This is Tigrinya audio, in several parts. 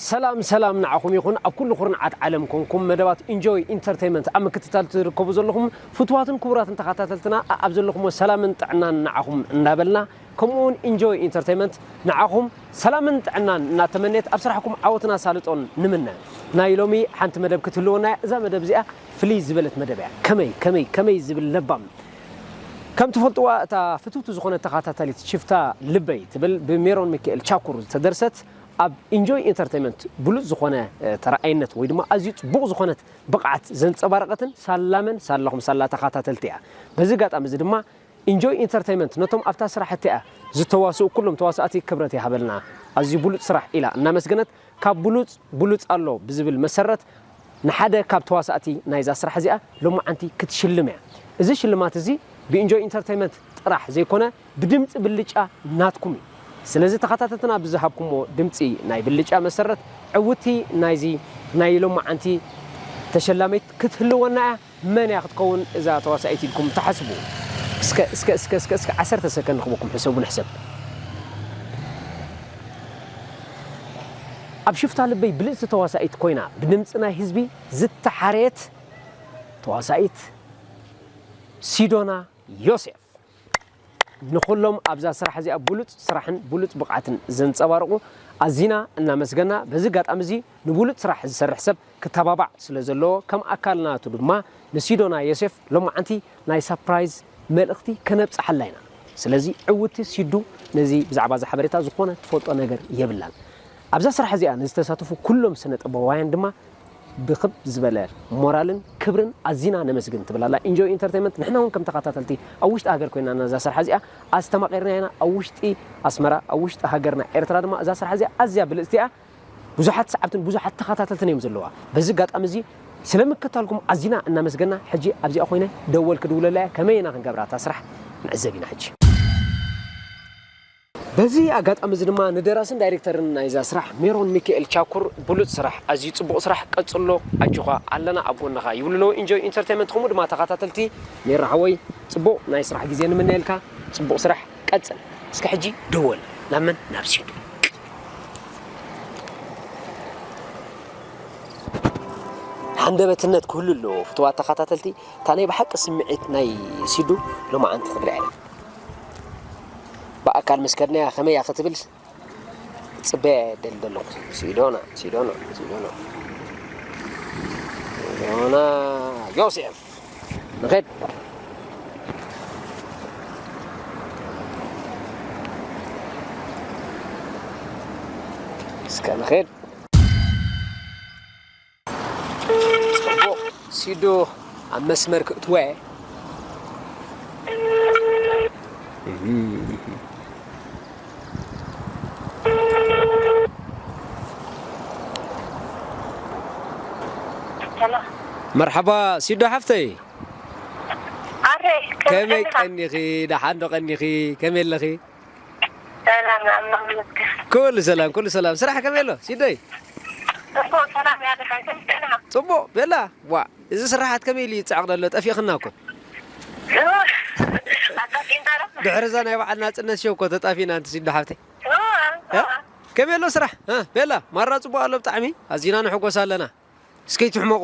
ሰላም ሰላም ንዓኹም ይኹን፣ ኣብ ኩሉ ኩርናዓት ዓለም ኮንኩም መደባት ኢንጆይ ኢንተርቴይመንት ኣብ ምክትታል ትርከቡ ዘለኹም ፍቱዋትን ክቡራትን ተኸታተልትና፣ ኣብ ዘለኹሞ ሰላምን ጥዕናን ንዓኹም እንዳበልና፣ ከምኡ እውን ኢንጆይ ኢንተርቴይመንት ንዓኹም ሰላምን ጥዕናን እናተመነየት፣ ኣብ ስራሕኩም ዓወትን ኣሳልጦን ንምነ። ናይ ሎሚ ሓንቲ መደብ ክትህልወና እያ። እዛ መደብ እዚኣ ፍልይ ዝበለት መደብ እያ። ከመይ ከመይ ከመይ ዝብል ለባም። ከም ትፈልጥዋ፣ እታ ፍትውቲ ዝኾነት ተኸታታሊት ሽፍታ ልበይ ትብል ብሜሮን ሚካኤል ቻኩር ዝተደርሰት፣ ኣብ ኢንጆይ ኢንተርቴይመንት ብሉጽ ዝኾነ፣ እ፣ ተረኣይነት ወይ ድማ ኣዝዩ ጽቡቕ ዝኾነት ብቕዓት ዘንጸባረቐትን ሳላመን ሳላኹም ሳላ ተኸታተልቲ እያ። በዚ ኣጋጣሚ እዚ ድማ ኢንጆይ ኢንተርቴይመንት ነቶም ኣብታ ስራሕ እቲኣ ዝተዋስኡ ኩሎም ተዋሳእቲ ክብረት ይሃበልና፣ ኣዝዩ ብሉጽ ስራሕ ኢላ እናመስገነት፣ ካብ ብሉጽ ብሉጽ ኣሎ ብዝብል መሰረት ንሓደ ካብ ተዋሳእቲ ናይዛ ስራሕ እዚኣ ሎማዓንቲ ክትሽልም እያ። እዚ ሽልማት እዚ ብኢንጆይ ኢንተርቴይመንት ጥራሕ ዘይኮነ፣ ብድምጺ ብልጫ ናትኩም እዩ። ስለዚ ተኸታተልትና ብዝሃብኩምዎ ድምጺ ናይ ብልጫ መሰረት፣ ዕውቲ ናይዚ ናይ ሎማዓንቲ ተሸላሚት ክትህልወና እያ። መን እያ ክትከውን እዛ ተዋሳኢት ኢልኩም ትሓስቡ? እስከ፣ እስከ፣ እስከ፣ እስከ፣ እስከ ዓሰርተ ሰከንድ ንኽበኩም፣ ሕሰቡ፣ ንሕሰብ። ኣብ ሽፍታ ልበይ ብልጽቲ ተዋሳኢት ኮይና፣ ብድምጺ ናይ ህዝቢ ዝተሓረየት ተዋሳኢት ሲዶና ዮሴፍ። ንኹሎም ኣብዛ ስራሕ እዚኣ ብሉጽ ስራሕን ብሉጽ ብቕዓትን ዘንጸባርቑ ኣዚና እናመስገና፣ በዚ ኣጋጣሚ እዚ ንብሉጽ ስራሕ ዝሰርሕ ሰብ ክተባባዕ ስለ ዘለዎ፣ ከም ኣካል ናቱ ድማ ንሲዶና ዮሴፍ ሎማዓንቲ ናይ ሳፕራይዝ መልእኽቲ ከነብጽሓላ ኢና። ስለዚ ዕውቲ ሲዱ ነዚ ብዛዕባ እዚ ሓበሬታ ዝኾነ ትፈልጦ ነገር የብላን። ኣብዛ ስራሕ እዚኣ ንዝተሳተፉ ኩሎም ስነ ጥበባውያን ድማ ብክብ ዝበለ ሞራልን ክብርን ኣዚና ነመስግን ትብል ኣላ ኢንጆይ ኢንተርቴይመንት። ንሕና እውን ከም ተኸታተልቲ ኣብ ውሽጢ ሃገር ኮይና ነዛ ስራሕ እዚኣ ኣስተማቒርና ኢና። ኣብ ውሽጢ ኣስመራ፣ ኣብ ውሽጢ ሃገርና ኤርትራ ድማ እዛ ስራሕ እዚኣ ኣዝያ ብልጽቲ እያ። ብዙሓት ሰዓብትን ብዙሓት ተኸታተልትን እዮም ዘለዋ። በዚ ኣጋጣሚ እዚ ስለምክታልኩም ኣዚና እናመስገና፣ ሕጂ ኣብዚኣ ኮይነ ደወል ክድውለላ እያ። ከመይ ኢና ክንገብራ እታ ስራሕ ንዕዘብ ኢና ሕጂ። በዚ ኣጋጣሚ እዚ ድማ ንደራስን ዳይሬክተርን ናይዛ ስራሕ ሜሮን ሚካኤል ቻኩር ብሉጽ ስራሕ፣ ኣዝዩ ጽቡቕ ስራሕ፣ ቀጽሎ፣ ኣጆኻ ኣለና ኣብ ጎንኻ ይብሉ ኣለዉ። ኢንጆይ ኢንተርቴይመንት፣ ከምኡ ድማ ተኸታተልቲ ሜራ ሓወይ ጽቡቕ ናይ ስራሕ ግዜ ንምነየልካ፣ ጽቡቕ ስራሕ ቀጽል። እስከ ሕጂ ደወል ናብ መን? ናብ ሲዱ። ሃንደበትነት ክህሉ ኣለዎ ፍቱዋት ተኸታተልቲ፣ እታ ናይ ብሓቂ ስምዒት ናይ ሲዱ ሎማዓንቲ ክብላ እያ። ብኣካል ምስ ከድናያ ከመይ እያ ክትብል ጽበያ እየ ደሊ ዘለኹ። ሲዶና፣ ሲዶና፣ ሲዶና። ሲዶና ዮሴፍ። ንኸድ። እስከ ንኸድ። ጽቡቕ፣ ሲዶ ኣብ መስመር ክእትወ። ሄሎ። መርሓባ ሲዶ ሓፍተይ። ኣረ፣ ከመይ ከመይ ቀኒኻ? ቀኒኺ? ደሓን ዶ ቀኒኺ? ከመይ ኣለኺ? ሰላም፣ ኣምላኽ ይመስገን። ኩሉ ሰላም፣ ኩሉ ሰላም። ስራሕ ከመይ ኣሎ ሲደይ? ጽቡቕ፣ ሰላም እያ፣ ደሓን። ከመይ ቀኒኻ? ጽቡቕ፣ ቤላ። ዋ፣ እዚ ስራሓት ከመይ ኢሉ ይጸዓቕ ዘሎ? ጠፊእኽና እኮ። እዎ። ኣጋጢምና ዶ? ድሕሪ እዛ ናይ በዓል ናጽነት ሸው እኮ ተጣፊእና፣ ኣንቲ ሲዶ ሓፍተይ። እዎ፣ እ? እዎ። ከመይ ኣሎ ስራሕ? እ፣ ቤላ፣ ማራ ጽቡቕ ኣሎ ብጣዕሚ። ኣዚና ንሕጎስ ኣለና። እስከ ይትሕመቑ።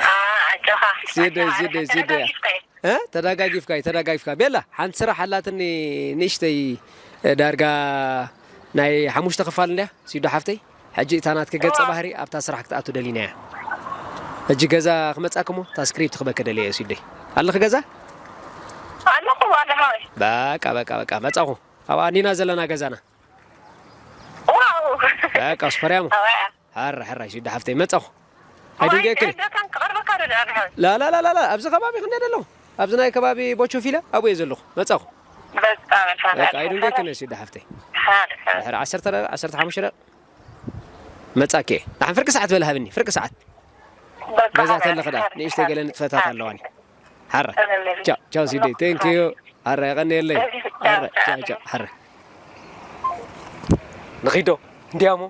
ኣ፣ ኣጆኻ። ሲደይ፣ ኣጆኻ፣ ሲደይ፣ ሲደይ። ተደጋጊፍካ እዩ። እ? ተደጋጊፍካ እዩ፣ ተደጋጊፍካ። ቤላ፣ ሓንቲ ስራሕ ኣላትኒ ንእሽተይ፣ እ፣ ዳርጋ ናይ ሓሙሽተ ክፋል እንድያ፣ ሲዶ ሓፍተይ። ሕጂ እታ ናትኪ ገጸ ኣዋ። ባህሪ ኣብታ ስራሕ ክትኣቱ ደሊና እያ። ሕጂ ገዛ ክመጻኪ እሞ፣ እታ ስክሪፕት ክበኪ ደልየ እየ፣ ሲደይ። ኣለኺ ገዛ? ኣለኹ፣ ኣለኹ። በቃ፣ በቃ፣ በቃ፣ መጻኹ። ኣብኣ እንዲና ዘለና ገዛና። ዋው! በቃ፣ ስፐርያሞ። ኣዋ። ሕራይ፣ ሕራይ፣ ሲዶ ሓፍተይ፣ መጻኹ። ኣይ፣ ኣይድንገክን። ደካን ክቐርበካ ዶ ደኣ? ላ፣ ላ፣ ላ፣ ላ፣ ላ፣ ኣብዚ ከባቢ ክንደይ ደለኹ? ኣብዚ ናይ ከባቢ ቦቾ ፊላ ኣብኡ እየ ዘለኹ። መጻኹ። በቃ፣ በቃ፣ በቃ፣ በቃ፣ ኣይድንገክን፣ በቃ። ሲዶ ሓፍተይ። ሓ-፣ ሓ-፣ ድሕሪ ዓሰርተ ደቂቕ፣ ዓሰርተ ሓሙሽተ ደቂቕ መጻኪ እየ። ደሓን ፍርቂ ሰዓት በል ሃብኒ፣ ፍርቂ ሰዓት። በቃ፣ ገዛ ሓ-፣ ተለኺ ደኣ፣ ሓ-፣ ንእሽተይ ሓ-፣ ገለ ንጥፈታት ሓ-፣ ኣለዋኒ። ሓረ። ተለለቢ። ቻው፣ ቻው፣ ሲደይ። ተለለቢ። Thank you። ሓረ፣ የቐንየለይ። ቻው፣ ሓረ፣ ቻው፣ ቻው፣ ቻው። ሓረ። ንኺዶ፣ እንዲያሞ።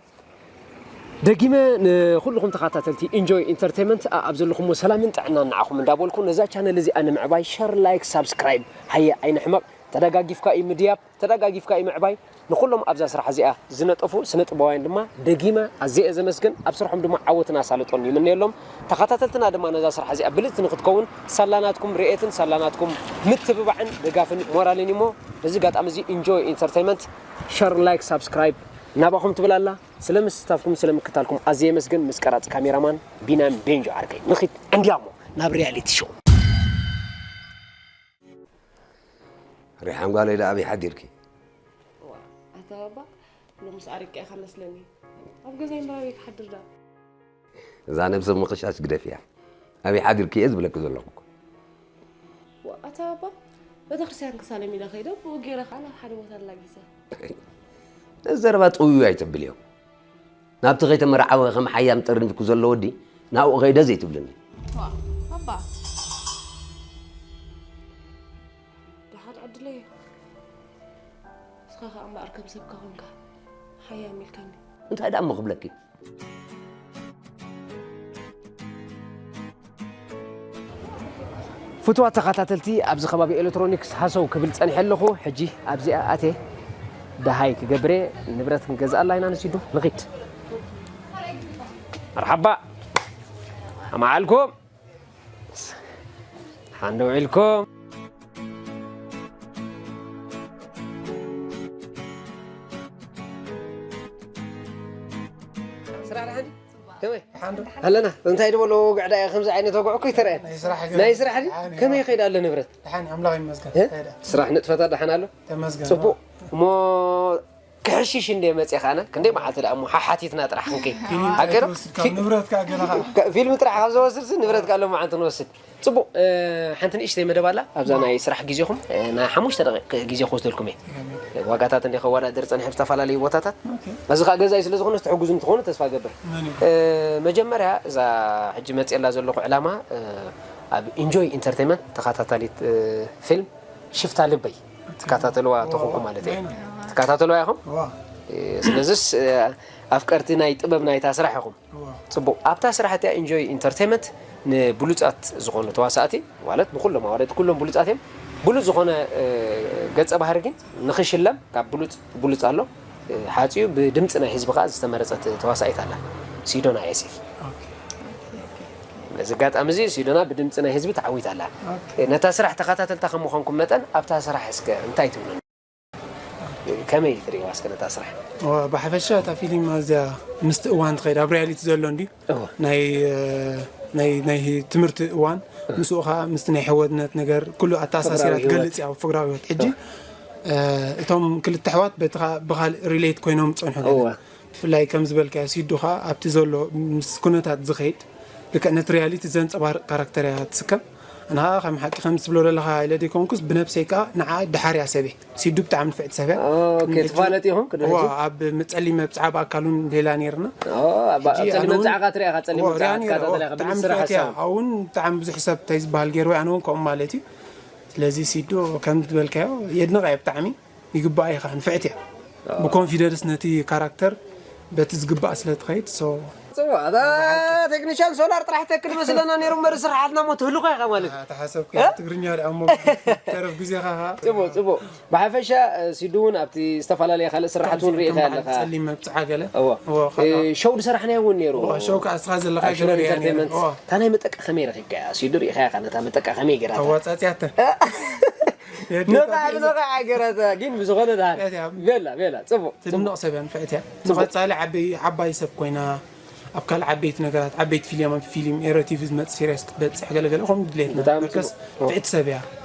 ደጊመ ንኹልኹም ተኸታተልቲ ኢንጆይ ኢንተርቴይመንት፣ ኣ-፣ ኣብ ዘለኹምዎ ሰላምን ጥዕናን ንዓኹም እንዳበልኩ፣ ነዛ ቻነል እዚኣ ንምዕባይ ሸር፣ ላይክ፣ ሳብስክራይብ ሃየ ኣይንሕመቕ። ተደጋጊፍካ እዩ ምድያብ፣ ተደጋጊፍካ እዩ ምዕባይ። ንኹሎም ኣብዛ ስራሕ እዚኣ ዝነጠፉ ስነ ጥበባውያን ድማ ደጊመ ኣዝየ እየ ዘመስግን። ኣብ ስርሖም ድማ ዓወትን ኣሳልጦን ይምነየሎም። ተኸታተልትና ድማ ነዛ ስራሕ እዚኣ ብልጽቲ ንክትከውን ሳላናትኩም ርኤትን ሳላናትኩም ምትብባዕን ድጋፍን ሞራልን እዩሞ፣ በዚ ኣጋጣሚ እዚ ኢንጆይ ኢንተርቴይንመንት ሸር፣ ላይክ፣ ሳብስክራይብ ናባኹም ትብል ኣላ። ስለ ምስታፍኩም፣ ስለ ምክታልኩም ኣዝየ የመስግን። ምስ ቀራጺ ካሜራማን ቢንያም ቤንጆ ዓርከይ ንኺድ እንዲያሞ ናብ ሪያሊቲ ሾው። ሪሓን ጓለይ፣ ደኣ ኣበይ ሓዲርኪ? ዋ፣ ኣታ ባባ፣ ሎምስ ኣሪቅካ ኢኻ መስለኒ። ኣብ ገዛይ እምበር ኣበይ ክሓድር ደኣ? እዛ ነብሰ ምቕሻሽ ግደፍያ። ኣበይ ሓዲርኪ እየ ዝብለኪ ዘለኹ እኮ። ዋ፣ ኣታ ባባ፣ ቤተክርስትያን ክሳለም ኢለ ከይደ፣ ብኡ ገይረ ከኣ ናብ ሓደ ቦታ ኣላጊሰ። ነዚ ዘረባ ጥውዩ ኣይተብልዮ። ናብቲ ከይተመርዓወ ከም ሓያም ጠርኒፍኩ ዘሎ ወዲ ናብኡ ከይደ ዘይትብልኒ። ዋ፣ ኣባ። ደሓን ዕድለይ እዩ። ንስኻ ኸኣ እምበኣር ከም ሰብካ ኾንካ ሓያም ኢልካኒ። እንታይ ደኣ እሞ ክብለኪ? ፍቱዋት ተኸታተልቲ፣ ኣብዚ ከባቢ ኤሌክትሮኒክስ ሃሰው ክብል ጸኒሐ ኣለኹ። ሕጂ ኣብዚኣ ኣትየ ደሃይ ክገብር እየ። ንብረት ክንገዝኣላ ኢና ንሲዱ። ንኺድ። መርሓባ። ኣማዓልኩም። ሓንደ ውዒልኩም። ስራሕ ደሓን ድዩ? ከመይ? ሓንዱ ኣለና። እንታይ ድበሎ ወግዕ ዳኣ ከምዚ ዓይነት ወግዕ እኮ ይተረኣየን። ናይ ስራሕ ገለ ናይ ስራሕ ድዩ? ደሓን እዩ። ከመይ ይኸይድ ኣሎ ንብረት? ደሓን እዩ፣ ኣምላኽ ይመስገን። እ? ይኸይድ ኣሎ። ስራሕ ንጥፈታት ደሓን ኣሎ? ተመስገን። ጽቡቕ። እሞ ክሕሽሽ እንደ መጽእ ኣነ ክንደይ መዓልቲ ደኣ እሞ ሓሓቲትና ጥራሕ ክንከይ። ፊልም ጥራሕ ሃገር ትወስድ፣ ካብ ፊ-፣ ንብረት ከኣ ገለ ከኣ። ከ-፣ ፊልም ጥራሕ ካብ ዝወስድሲ ንብረት ከኣ ሎማዓንቲ ንወስድ። ጽቡቕ፣ እ፣ ሓንቲ ንእሽተይ መደብ ኣላ። ኣብዛ ናይ ስራሕ ግዜኹም፣ እ፣ ናይ ሓሙሽተ ደቂቕ ግዜ ክወስደልኩም እየ። ዋጋታት እንደ ከወዳድር ጸኒሐ ኣብ ዝተፈላለዩ ቦታታት። ኦኬ። እዚ ከኣ ገዛኢ ስለ ዝኾነ ትሕጉዙ እንትኾኑ ተስፋ እገብር። መን እዩ? እ፣ መጀመርያ እዛ ሕጂ መጽኤላ ዘለኹ ዕላማ፣ እ፣ ኣብ ኢንጆይ ኢንተርቴይንመንት ተኸታታሊት፣ እ፣ ፊልም ሽፍታ ልበይ ትከታተልዋ ተኾንኩም ማለት እየ። መን እዩ? ትከታተልዋ ኢኹም? ዋ። እ፣ ስለዚስ፣ እ፣ ኣፍቀርቲ ናይ ጥበብ ናይታ ስራሕ ኢኹም። ዋ። ጽቡቕ። ኣብታ ስራሕ እቲኣ ኢንጆይ ኢንተርቴይንመንት ንብሉጻት ዝኾኑ ተዋሳእቲ፣ ማለት ንኩሎም ኣዋርድቲ ኩሎም ብሉጻት እዮም። ብሉጽ ዝኾነ፣ እ፣ ገጸ ባህሪ ግን ንኽሽለም ካብ ብሉጽ ብሉጽ ኣሎ። እ፣ ሓጺኡ ብድምጺ ናይ ህዝቢ ከኣ ዝተመረጸት ተዋሳኢት ኣላ። ሲዶና ዮሴፍ። ኦኬ። በዚ ኣጋጣሚ እዚ ሲዶና ብድምጺ ናይ ህዝቢ ተዓዊታ ኣላ። ኦኬ። እ፣ ነታ ስራሕ ተኸታተልታ ከም ምዃንኩም መጠን ኣብታ ስራሕ እስከ እንታይ ትብሉ? ከመይ ትርእይዋ እስከ ነታ ስራሕ? ዋ፣ ብሓፈሻ እታ ፊልም ኣዝያ ምስቲ እዋን ትኸይድ፣ ኣብ ሪያሊቲ ዘሎ እንድዩ። እወ። ናይ፣ እ፣ ናይ፣ ናይ ትምህርቲ እዋን፣ ምስኡ ኸኣ ምስቲ ናይ ሕወነት ነገር፣ ኩሉ ኣተኣሳሲራ ፍቅራዊ ትገልጽ ህይወት። እያ፣ ፍቅራዊ ህይወት። ሕጂ፣ እወ። እ፣ እቶም ክልተ ኣሕዋት በቲ ኸኣ ብኻልእ ሪሌት ኮይኖም ዝጸንሑ ገለ። እወ። ብፍላይ ከም ዝበልካዮ ሲዱ ኸኣ ኣብቲ ዘሎ ምስ ኩነታት ዝኸይድ ልክዕ ነቲ ሪያሊቲ ዘንጸባርቕ ካራክተር እያ ትስከም። ኣነ ኸኣ ከም ሓቂ ከም ትብሎ ዘለኻ ኢለ ዘይኮንኩስ ብነብሰይ ከኣ ንዓ ደሓር እያ ሰብ እየ። ሲዱ ብጣዕሚ ንፍዕቲ ሰብ እያ። ኦኬ፣ ትፋለጥ ኢኹም ቅድሚ እዋ፣ ሕጂ? ኣብ ጸሊም መብጽዓ ብኣካል እውን ሌላ ነይርና። ኦ፣ ኣብ፣ ኣብ ሕጂ ጸሊም ኣነ እውን መብጽዓ ኸኣ ትሪኣ ኢኻ፣ ጸሊም እዋ፣ መብጽዓ ሪኣ ነይረ። ትከታተል እዋ፣ ኢኻ፣ ብሉጽ ብጣዕሚ ስራሕ ንፍዕቲ እያ። ሓሳብ። ኣብኡ እውን ብጣዕሚ ብዙሕ ሰብ እንታይ ዝበሃል ገይሩ ኣነ እውን ከምኡ ማለት እዩ። ስለዚ ሲዱ ከምቲ ዝበልካዮ የድንቓ እየ ብጣዕሚ። ይግባኣ ኢኻ፣ ንፍዕቲ እያ። ኣዎ። ብኮንፊደንስ ነቲ ካራክተር በቲ ዝግባእ ስለ ትኸይድ፣ ሶ ጽቡቕ፣ ኣታ ቴክኒሻን ሶላር ጥራሕ ተክል መስለና ነይሩ እምበር ስራሓትና እሞ ትህልኾ ኢኻ ማለት እዩ። ኣታ ሓሰብኩ እ? ትግርኛ ደኣ እሞ ተረፍ ግዜኻ ኸኣ። ጽቡቕ፣ ጽቡቕ። ብሓፈሻ፣ እ፣ ሲዱ እውን ኣብቲ ዝተፈላለየ ካልእ ስራሓት እውን ሪኢኻ ከም በዓል ኣለኻ። ጸሊም መብጽዓ ገለ። እዎ። እዎ፣ እ፣ ከኣ ሾው ዝሰራሕናዮ እውን ነይሩ። እዎ፣ ሾው ከኣ እስኻ ዘለኻ ኣብ ገለ ሽረ ሪኣ ነይረ። ኢንተርቴይንመንት። እዎ። እታ ናይ መጠቃ ከመይ ረኺብካያ? ሲዱ ሪኢኻያ ኢኻ ነታ መጠቃ ከመይ ገይራታ? ኣዋጻጺኣታ። ነታ ብዝኸ ኣገራታ፣ ግን ብዝኾነ ደሓን። እያ፣ እያ። ቤላ፣ ቤላ፣ ጽቡቕ፣ ትድነቕ ጽቡቕ። ሰብ እያ፣ ንፍዕቲ እያ። ጽቡቕ። ንቐጻሊ ዓበይ-፣ ዓባይ ሰብ ኮይና፣ ኣብ ካልእ ዓበይቲ ነገራት፣ ዓበይቲ ፊልም፣ ኣብ ፊልም ኤረ ቲቪ ዝመጽእ ሲሪየስ ክትበጽሕ ገለ ገለ ከምኡ ድሌትና። ብጣዕሚ በርከስ ጽቡቕ። ንፍዕቲ ሰብ እያ፣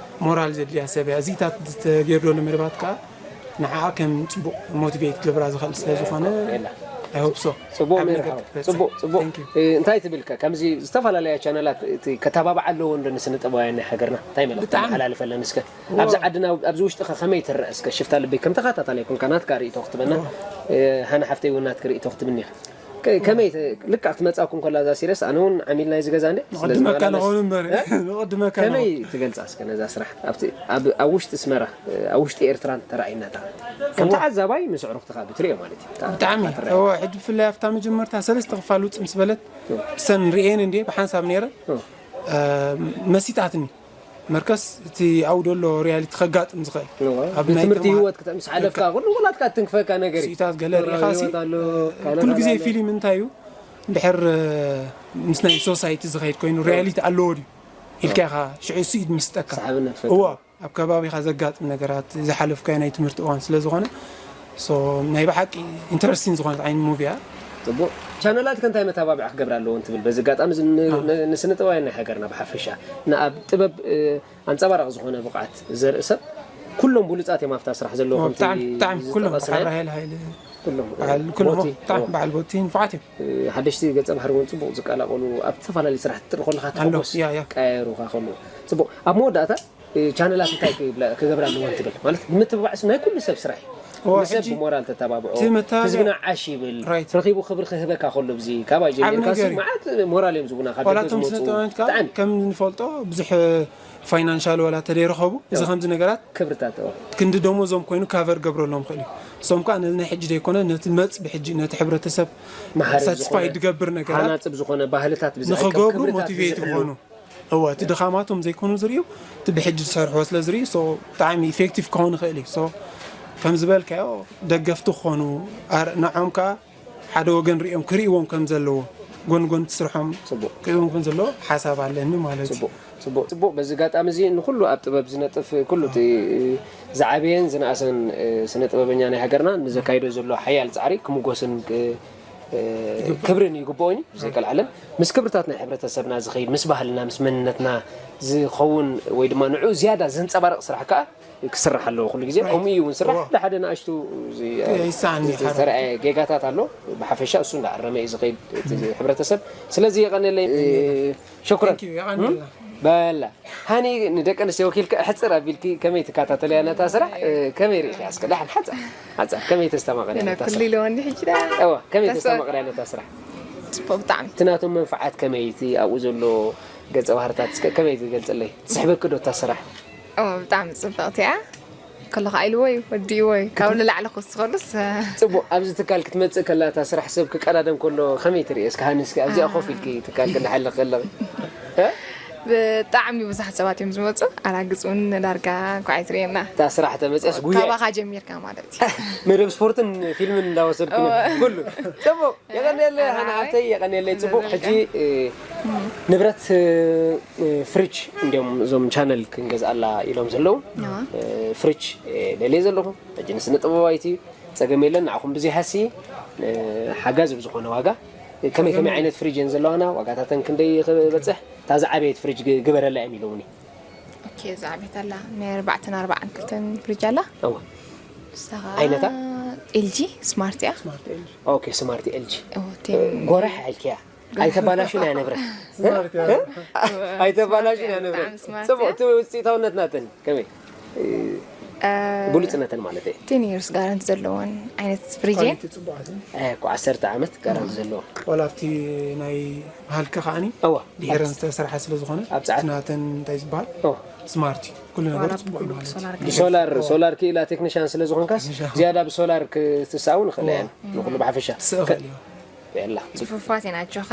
ሞራል ዘድልያ ሰብ እያ። እዚታት ዝተገይሩ ዘሎ መደባት ከኣ ንዓኣ ከም ጽቡቕ ሞቲቬት ክገብራ ዝኽእል ስለ ዝኾነ፣ ቤላ። I hope so። ጽቡቕ ኣብ ሜሪ ነገር ሓወይ። ክትበጽሕ። ጽቡቕ፣ ጽቡቕ። Thank you። እ፣ እንታይ ትብል ከ? ከምዚ ዝተፈላለያ ቻነላት እቲ ከተባብዓ ኣለዎ እንዶ ንስነ ጥበባውያን ናይ ሃገርና? እንታይ መልእኽቲ ብጣዕሚ። ተመሓላልፈለን እስከ? እዋ። ኣብዚ ዓድና፣ ኣብዚ ውሽጢ ከ ከመይ ትረአ እስከ? ሽፍታ ልበይ ከም ተኸታታላይ ኮንካ ናትካ ርእይቶ ክትበና፣ እዋ። እ፣ ሃና ሓፍተይ እውን ናትኪ ርእይቶ ክትብኒ ኢኻ። ከ-፣ ከመይ ተ-፣ ልክዕ ክትመጻኩም ከላ እዛ ሲሪየስ ኣነ እውን ዓሚልና እዩ ዝገዛ እንዴ? ስለ ንቕድመካ ዝመላለስ። ንኾኑ እምበር፣ እ? ንቕድመካ ከመይ ንኾኑ። ትገልጻ እስከ ነዛ ስራሕ? ኣብቲ፣ ኣብ፣ ኣብ ውሽጢ ኣስመራ፣ እ፣ ኣብ ውሽጢ ኤርትራን ተራእይነታ። ከም እዋ። ተዓዛባይ ምስ ኣዕሩኽትኻ ብትሪኦ ማለት እዩ። ታ-፣ ብጣዕሚ። ታትረአ። እዋ፣ ሕጂ ብፍላይ ኣብታ መጀመርታ ሰለስተ ክፋል ውጽእ ምስ በለት፣ እዋ። እሰን ርእየን እንዴ ብሓንሳብ ነይረን፣ እዋ። እ፣ መሲጣትኒ። መርከስ እቲ ኣብኡ ዘሎ ሪያሊቲ ከጋጥም ዝኽእል። እዋ። ኣብ ናይ ብትምህርቲ ተማ- ህይወት ክተ-፣ ምስ ሓለፍካ ከ-፣ ኩሉ ውላድካ እትንክፈካ ነገር እዩ። ስኢታት ገለ ሪኢኻ ሲ-፣ ህይወት ኣሎ፣ እ፣ ካልእ ኩሉ ግዜ ካልእ ኣሎ። ፊልም እንታይ እዩ? እንድሕር፣ እ፣ ምስ ናይ ሶሳይቲ ዝኸይድ ኮይኑ ሪያሊቲ ኣለዎ ድዩ? ኢልካ ኢኻ ሽዑ ስኢድ ምስጠካ። ሰሓብነት ፈጥሩ። እዋ፣ ኣብ ከባቢኻ ዘጋጥም ነገራት፣ ዝሓለፍካዮ ናይ ትምህርቲ እዋን ስለ ዝኾነ፣ ሶ፣ ናይ ብሓቂ ኢንተረስቲንግ ዝኾነት ዓይነት ሙቪ እያ። ጽቡቕ። ቻነላት ከ እንታይ መተባብዒ ክገብራ ኣለዎን ትብል? በዚ ኣጋጣሚ እዚ ን-፣ አ። ን-፣ ንስነ ጥበባውያን ናይ ሃገርና ብሓፈሻ፣ ንኣብ ጥበብ፣ እ፣ ኣንጸባራቒ ዝኾነ ብቕዓት ዘርኢ ሰብ፣ ኩሎም ብሉጻት እዮም ኣብታ ስራሕ ዘለዉ፣ ኦ፣ ከምቲ ብጣዕሚ፣ ብጣዕሚ፣ ኩሎም ዝጠቐስናዮ። በዓል ራሄል ሃይለ፣ ኩሎም፣ በዓል፣ እ፣ ኩሎም፣ ቦቲ፣ ብጣዕሚ ኦ። በዓል ቦቲ ንፉዓት እዮም። እ፣ ሓደሽቲ ገጸ ባህሪ እውን ጽቡቕ ዝቀላቐሉ፣ ኣብ ዝተፈላለዩ ስራሕ ትጥሪ ከለኻ ኣሎ፣ ትሕጎስ ያ፣ ያ። ቀያየሩኻ ከለዉ። ጽቡቕ። ኣብ መወዳእታ፣ እ፣ ቻነላት እንታይ ክብላ-፣ ክገብራ ኣለወን ትብል? ማለት፣ ንምትብባዕስ ናይ ኩሉ ሰብ ስራሕ እዩ። እዋ፣ ንሰብ ሕጂ ብሞራል ተተባብዖ፣ እቲ መተባብዒ ህዝብና ዓሽ ይብል፣ ራይት። ረኺቡ ክብሪ ክህበካ ከሎ፣ ብዚ ካባይ ዓቢ ጀሚርካ ነገር ሲ እዩ። መዓት ሞራል እዮም ዝቡና፣ ካብ ዋላ ደገ እቶም ዝመጹ። ስነ ጥበባውያን ከዓ ብጣዕሚ። ከም ንፈልጦ ብዙሕ ፋይናንሻል ዋላ ተደይረኸቡ፣ እዚ እዋ። ከምዚ ነገራት ክብርታት፣ እዋ። ክንዲ ደሞዞም ኮይኑ ካቨር ገብረሎም ክእል እዩ። እሶም ከዓ ነዚ ናይ ሕጂ ዘይኮነ፣ ነቲ መጽ ብሕጂ፣ ነቲ ሕብረተሰብ መሃሪ ሳቲስፋይ ዝኾነ፣ ዝገብር ነገራት ሃናጽብ ዝኾነ ባህልታት ብዝዕቅብ ንኽገብሩ ክብርታት ሞቲቬት ብዝሕሉ። ክኾኑ። እወ፣ እቲ ድኻማቶም ዘይኮኑ ዝርእዩ፣ እቲ ብሕጂ ዝሰርሕዎ ስለ ዝርእዩ፣ ሶ፣ ብጣዕሚ ኢፌክቲቭ ክኸውን ይኽእል እዩ። ሶ፣ ከም ዝበልካዮ፣ ደገፍቲ ክኾኑ፣ ኣር-፣ ንዖም ከኣ ሓደ ወገን ርእዮም ክርእይዎም ከም ዘለዎ፣ ጎን ጎን እቲ ስርሖም ጽቡቕ። ክርእይዎም ከም ዘለዎ ሓሳብ ኣለኒ ማለት እዩ። ጽቡቕ፣ ጽቡቕ፣ ጽቡቕ። በዚ ኣጋጣሚ እዚ ንኹሉ ኣብ ጥበብ ዝነጥፍ፣ ኩሉ እቲ ዝዓበየን ዝነኣሰን፣ እ፣ ስነ ጥበበኛ ናይ ሃገርና ንዘካይዶ ዘሎ ሓያል ጻዕሪ ክምጎስን ክ-፣ እ፣ ይግባእ። ክብርን ይግብኦን እዩ፣ ብዘይቀልዓለም። ምስ ክብርታት ናይ ሕብረተሰብና ዝኸይድ፣ ምስ ባህልና፣ ምስ መንነትና ዝኸውን ወይ ድማ ንዕኡ ዝያዳ ዘንጸባርቕ ስራሕ ከኣ ክስራሕ ኣለዎ ኩሉ ግዜ። ራይት። ከምኡ እዩ እውን ስራሕ። እዋ። ሓደ ሓደ ንኣሽቱ እዚ፣ ይሰኣን እዩ፣ ሓደ ዝተረኣየ ጌጋታት ኣሎ። ብሓፈሻ እሱ እንዳኣረመ እዩ ዝኸይድ እቲ ሕብረተሰብ። ስለዚ የቐንየለይ። እ፣ ሸኩረን። ታንክ ዩ፣ የቐንየልና። እም? በላ። ሃኒ፣ ንደቂ ኣንስትዮ ወኪልኪ ኣሕጽር ኣቢልኪ ከመይ ትከታተልያ ነታ ስራሕ? እ፣ ከመይ ርኢኽያ? እስከ ደሓን ሓጻር፣ ሓጻር ከመይ ተስተማቕርያ ነታ ኩሉ ስራሕ? ኢለወኒ ሕጂ ደኣ። እዋ፣ ከመይ ተስፋ ተስተማቕርያ ነታ ስራሕ? ጽቡቕ ብጣዕሚ። እቲ ናቶም መንፍዓት ከመይ፣ እቲ ኣብኡ ዘሎ ገጸ ባህርታት እስከ ከመይ ትገልጽለይ? ትስሕበኪ ዶ እታ ስራሕ? ኦ፣ ብጣዕሚ ጽብቕቲ እያ። ከሎ ከኣ ኢልዎ እዩ፣ ወዲእዎ እዩ። ካብ ንላዕሊ ክውስኸሉስ፣ ጽቡቕ፣ ኣብዚ ትካል ክትመጽእ ከላ እታ ስራሕ ሰብ ክቀዳደም ከሎ ከመይ ትርኢ? እስከ ሃኒ፣ እስከ ኣብዚኣ ኮፍ ኢልኪ ትካል ክነሕልኽ ከለኺ። እ? ብጣዕሚ ብዙሓት ሰባት እዮም ዝመጹ። ኣራግጽ እውን ዳርጋ እንኳዕ ኣይትርእየና። እታ ስራሕ ተመጽያስ ጉያ። ካባኻ ጀሚርካ ማለት እዩ። መደብ ስፖርትን ፊልምን እንዳወሰድኩ ኦ። ኩሉ። ጽቡቕ። የቐንየለይ፣ ሃና ኣይ፣ ሓብተይ፣ የቐንየለይ። ጽቡቕ። ሕጂ፣ እ፣ ንብረት፣ እ፣ እ፣ ፍሪጅ እንዲዮም እዞም ቻነል ክንገዝኣላ ኢሎም ዘለዉ። ኣዋ። እ፣ ፍሪጅ፣ እ፣ ደልየ ዘለኹ። ሕጂ ንስነ ጥበባዊት እዩ። ጸገም የለን። ንዓኹም ብዘይ ሃሲ፣ እ፣ ሓጋዝ ብዝኾነ ዋጋ፣ እ፣ ከመይ ከመይ ዓይነት ፍሪጅ እየን ዘለዋና፣ ዋጋታተን ክንደይ ክበጽሕ፣ እታ ዝዓበየት ፍሪጅ ግ-፣ ግበረላ እዮም ኢሎምኒ። ኦኬ፣ እዛ ዓበየት ኣላ። ናይ ኣርባዕተን ኣርባዓን ክልተን ፍሪጅ ኣላ። እዋ። ንሳ ኸኣ ዓይነታ? ኤል ጂ ስማርት እያ። ስማርት ኤል ጂ። ኦኬ፣ ስማርት ኤል ጂ። ኦ፣ ቴን። ጎራሕ ኢልክያ። ኣይተባላሹን እያ ንብረት። ስማርት እያ። እ? ኣይተባላሹን እያ ንብረት። ብጣዕሚ ስማርት ጽቡቕ፣ እያ። እቲ ውጽኢታውነት ናተን ከመይ? እ፣ ብሉጽነተን ማለት እየ። ቴን ይርስ ጋራንቲ ዘለወን ዓይነት ፍሪጅ እየን። ኳሊቲ ጽቡቓት እየን። እ፣ እኮ ዓሰርተ ዓመት ጋራንቲ ዘለወን። ዋላ ኣብቲ ናይ ሃልኪ ከዓኒ እዋ። ድሒረን ዝተሰርሐ ስለ ዝኾነ፣ ኣብ ጸዓት። ናተን እንታይ ዝበሃል? እዋ። ስማርት እዩ። ኩሉ ነገሩ ዋላ ጽቡቕ እዩ ብሉጽ ማለት እዩ። ሶላር ገይሩ። ብሶላር፣ ሶላር ክኢላ ቴክኒሻን ስለ ዝኾንካስ፣ ቴክኒሻን። ዝያዳ ብሶላር ክትስኣው ንኽእል እዋ። እየን። ንኹሉ ብሓፈሻ። ትስእ ከ-፣ ይኽእል እዩ። የላ። ጽፉፋት እየን ኣጆኻ።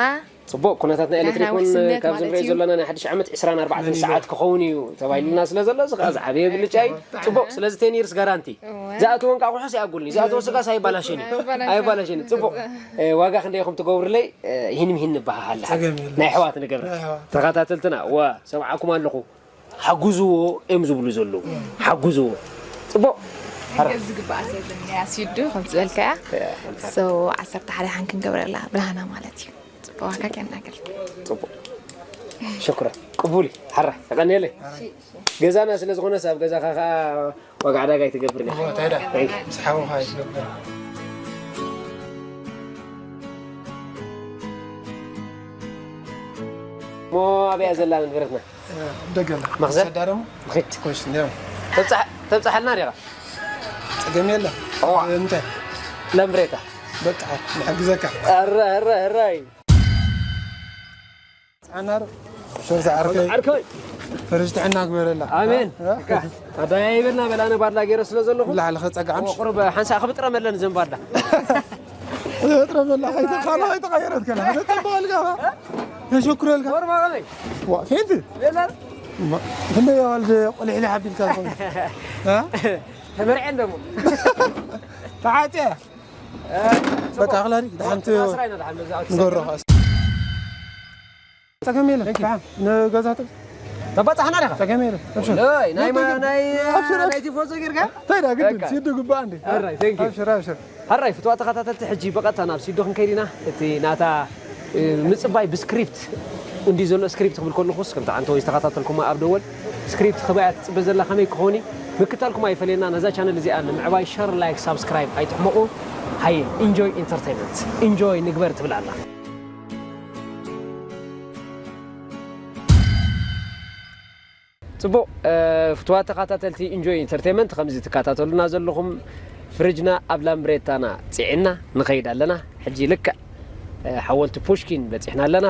ጽቡቕ፣ ኩነታት ናይ ናህና ኤሌክትሪክ እውን ውሕስነት ካብዚ ማለት ንሪኦ እዩ። ዘለና ናይ ሓድሽ ዓመት ዕስራን ኣርባዕተን መን እዩ? ሰዓት ክኸውን እዩ ተባሂሉና ስለ ዘሎ፣ እዚ ኸኣ ዝዓበየ ብልጫ እዩ። ብጣዕሚ። ጽቡቕ፣ ስለዚ ቴን ይርስ ጋራንቲ። እወ። ዝኣተወን ከዓ ርሑስ ይኣጉልኒ። ዝኣተወ ስጋስ ኣይባላሸን እዩ። ኣይባላሸን። ኣይባላሸን። ጽቡቕ። እ፣ ዋጋ ክንደይ ኢኹም ትገብሩለይ? እ፣ ይህን ምሂን ንበሃሃል። ጸገም የለን። ናይ ኣሕዋት ንገብረ። ናይ ኣሕዋት። ተኸታተልትና፣ እዋ፣ ሰምዓኩም ኣለኹ። ሓግዝዎ እዮም ዝብሉ ዘለዉ። ሓግዝዎ። ጽቡቕ። ሓገዝ ዝግባኣ ሰብ እያ ሲዱ፣ ከም ዝበልካያ። እያ፣ ሓንቲ። So፣ ዓሰርተ ሓደ ሓን ክንገብረላ ብላህና ማለት እዩ። ጽቡቕ፣ ዋጋ ከናገር። ጽቡቕ። ሽኩራን። ቅቡል እዩ። ሓራ፣ የቐንየለይ። ገዛና ስለ ዝኾነስ ኣብ ገዛኻ ኸኣ ዋጋ ዕዳጋ ኣይትገብር ኢኻ። እዎ፣ እንታይ ደኣ? Thank you። ምስ ሓውኻ ኣይትገብር። እሞ ኣበይ እያ ዘላ ንብረትና? ደገ ኣላ። መኽዘን? ንሳ ደሞ? ንኺድ። ኮሽ፣ እንዲያው። ተብጻሕ-፣ ተብጻሓልና ዲኻ? ጸገም የለን። እዋ። እንታይ? ላምብሬታ። በቃ፣ ንሕግዘካ። ኣረ፣ ኣረ፣ ኣረ። ዓናር፣ ሸር ዝዓርከይ። ዓርከይ። ፈረጅ ጥዕና ግበረላ። ኣሜን። እ? ኣዳያ ይበልና በላነ ባድላ ገይረ ስለ ዘለኹ። ላዕሊ ኸጸግዓም። ቁርብ ሓንሳእ ክብጥረ መለን ዘን ባድላ። ክብጥረ መላ፣ ከይተ-፣ ካልኦ ኣይተቐየረት ከላ። ዘጸበቐልካ ኸ? የሸኩረልካ። ወርማ በለይ። ዋ፣ ፌንት። የለን። ክንደይ ኣዋልድ ቆሊሕ ኢለ ሓቢልካ ዝኾነ? እ? ተመርዐን ደሞ። ተዓጽያ? እ፣ በቃ ጽቡቅ። ኣኽላዲ፣ ደሓን ት-፣ ስራ ኢና ደሓን በዛ ኣውት ንገሮ ሳይድ። ኸኣ። ጸገም የለን። Thank you። ደሓን ንገዛ ጥ-፣ ተባጻሕና ዲኻ? ጸገም የለን። ኣብሽር። ናይ ማ-፣ ናይ፣ ኣብሽር፣ ኣብሽር። ናይ ቲፎዞ ጌርካ? እንታይ ደኣ ግድን፣ በቃ። ሲዱ ግባእ እንዴ? ኣራይ፣ thank you። ኣብሽር፣ ኣብሽር። ሕራይ ፍትዋ ተኸታተልቲ፣ ሕጂ ብቐጥታ ናብ ሲዶ ክንከይድ ኢና። እቲ ናታ፣ እ፣ ምጽባይ ብስክሪፕት እንዲ ዘሎ፣ ስክሪፕት ክብል ከለኹስ ከምቲ ዓንተወይ ዝተኸታተልኩማ ኣብ ደወል ስክሪፕት ክበያ ትጽበ ዘላ ከመይ ክኾን እዩ? ምክታልኩም ኣይፈለየና። ነዛ ቻነል እዚኣ ንምዕባይ ሸር፣ ላይክ፣ ሳብስክራይብ ኣይትሕመቑ። ሃየ፣ ኢንጆይ ኢንተርቴይንመንት፣ ኢንጆይ ንግበር ትብል ኣላ። ጽቡቕ፣ እ፣ ፍትዋት ተኸታተልቲ ኢንጆይ ኢንተርቴይንመንት፣ ከምዚ ትከታተሉና ዘለኹም፣ ፍርጅና ኣብ ላምብሬታና ጽዒና ንኸይድ ኣለና። ሕጂ ልክዕ፣ እ፣ ሓወልቲ ፑሽኪን በጺሕና ኣለና።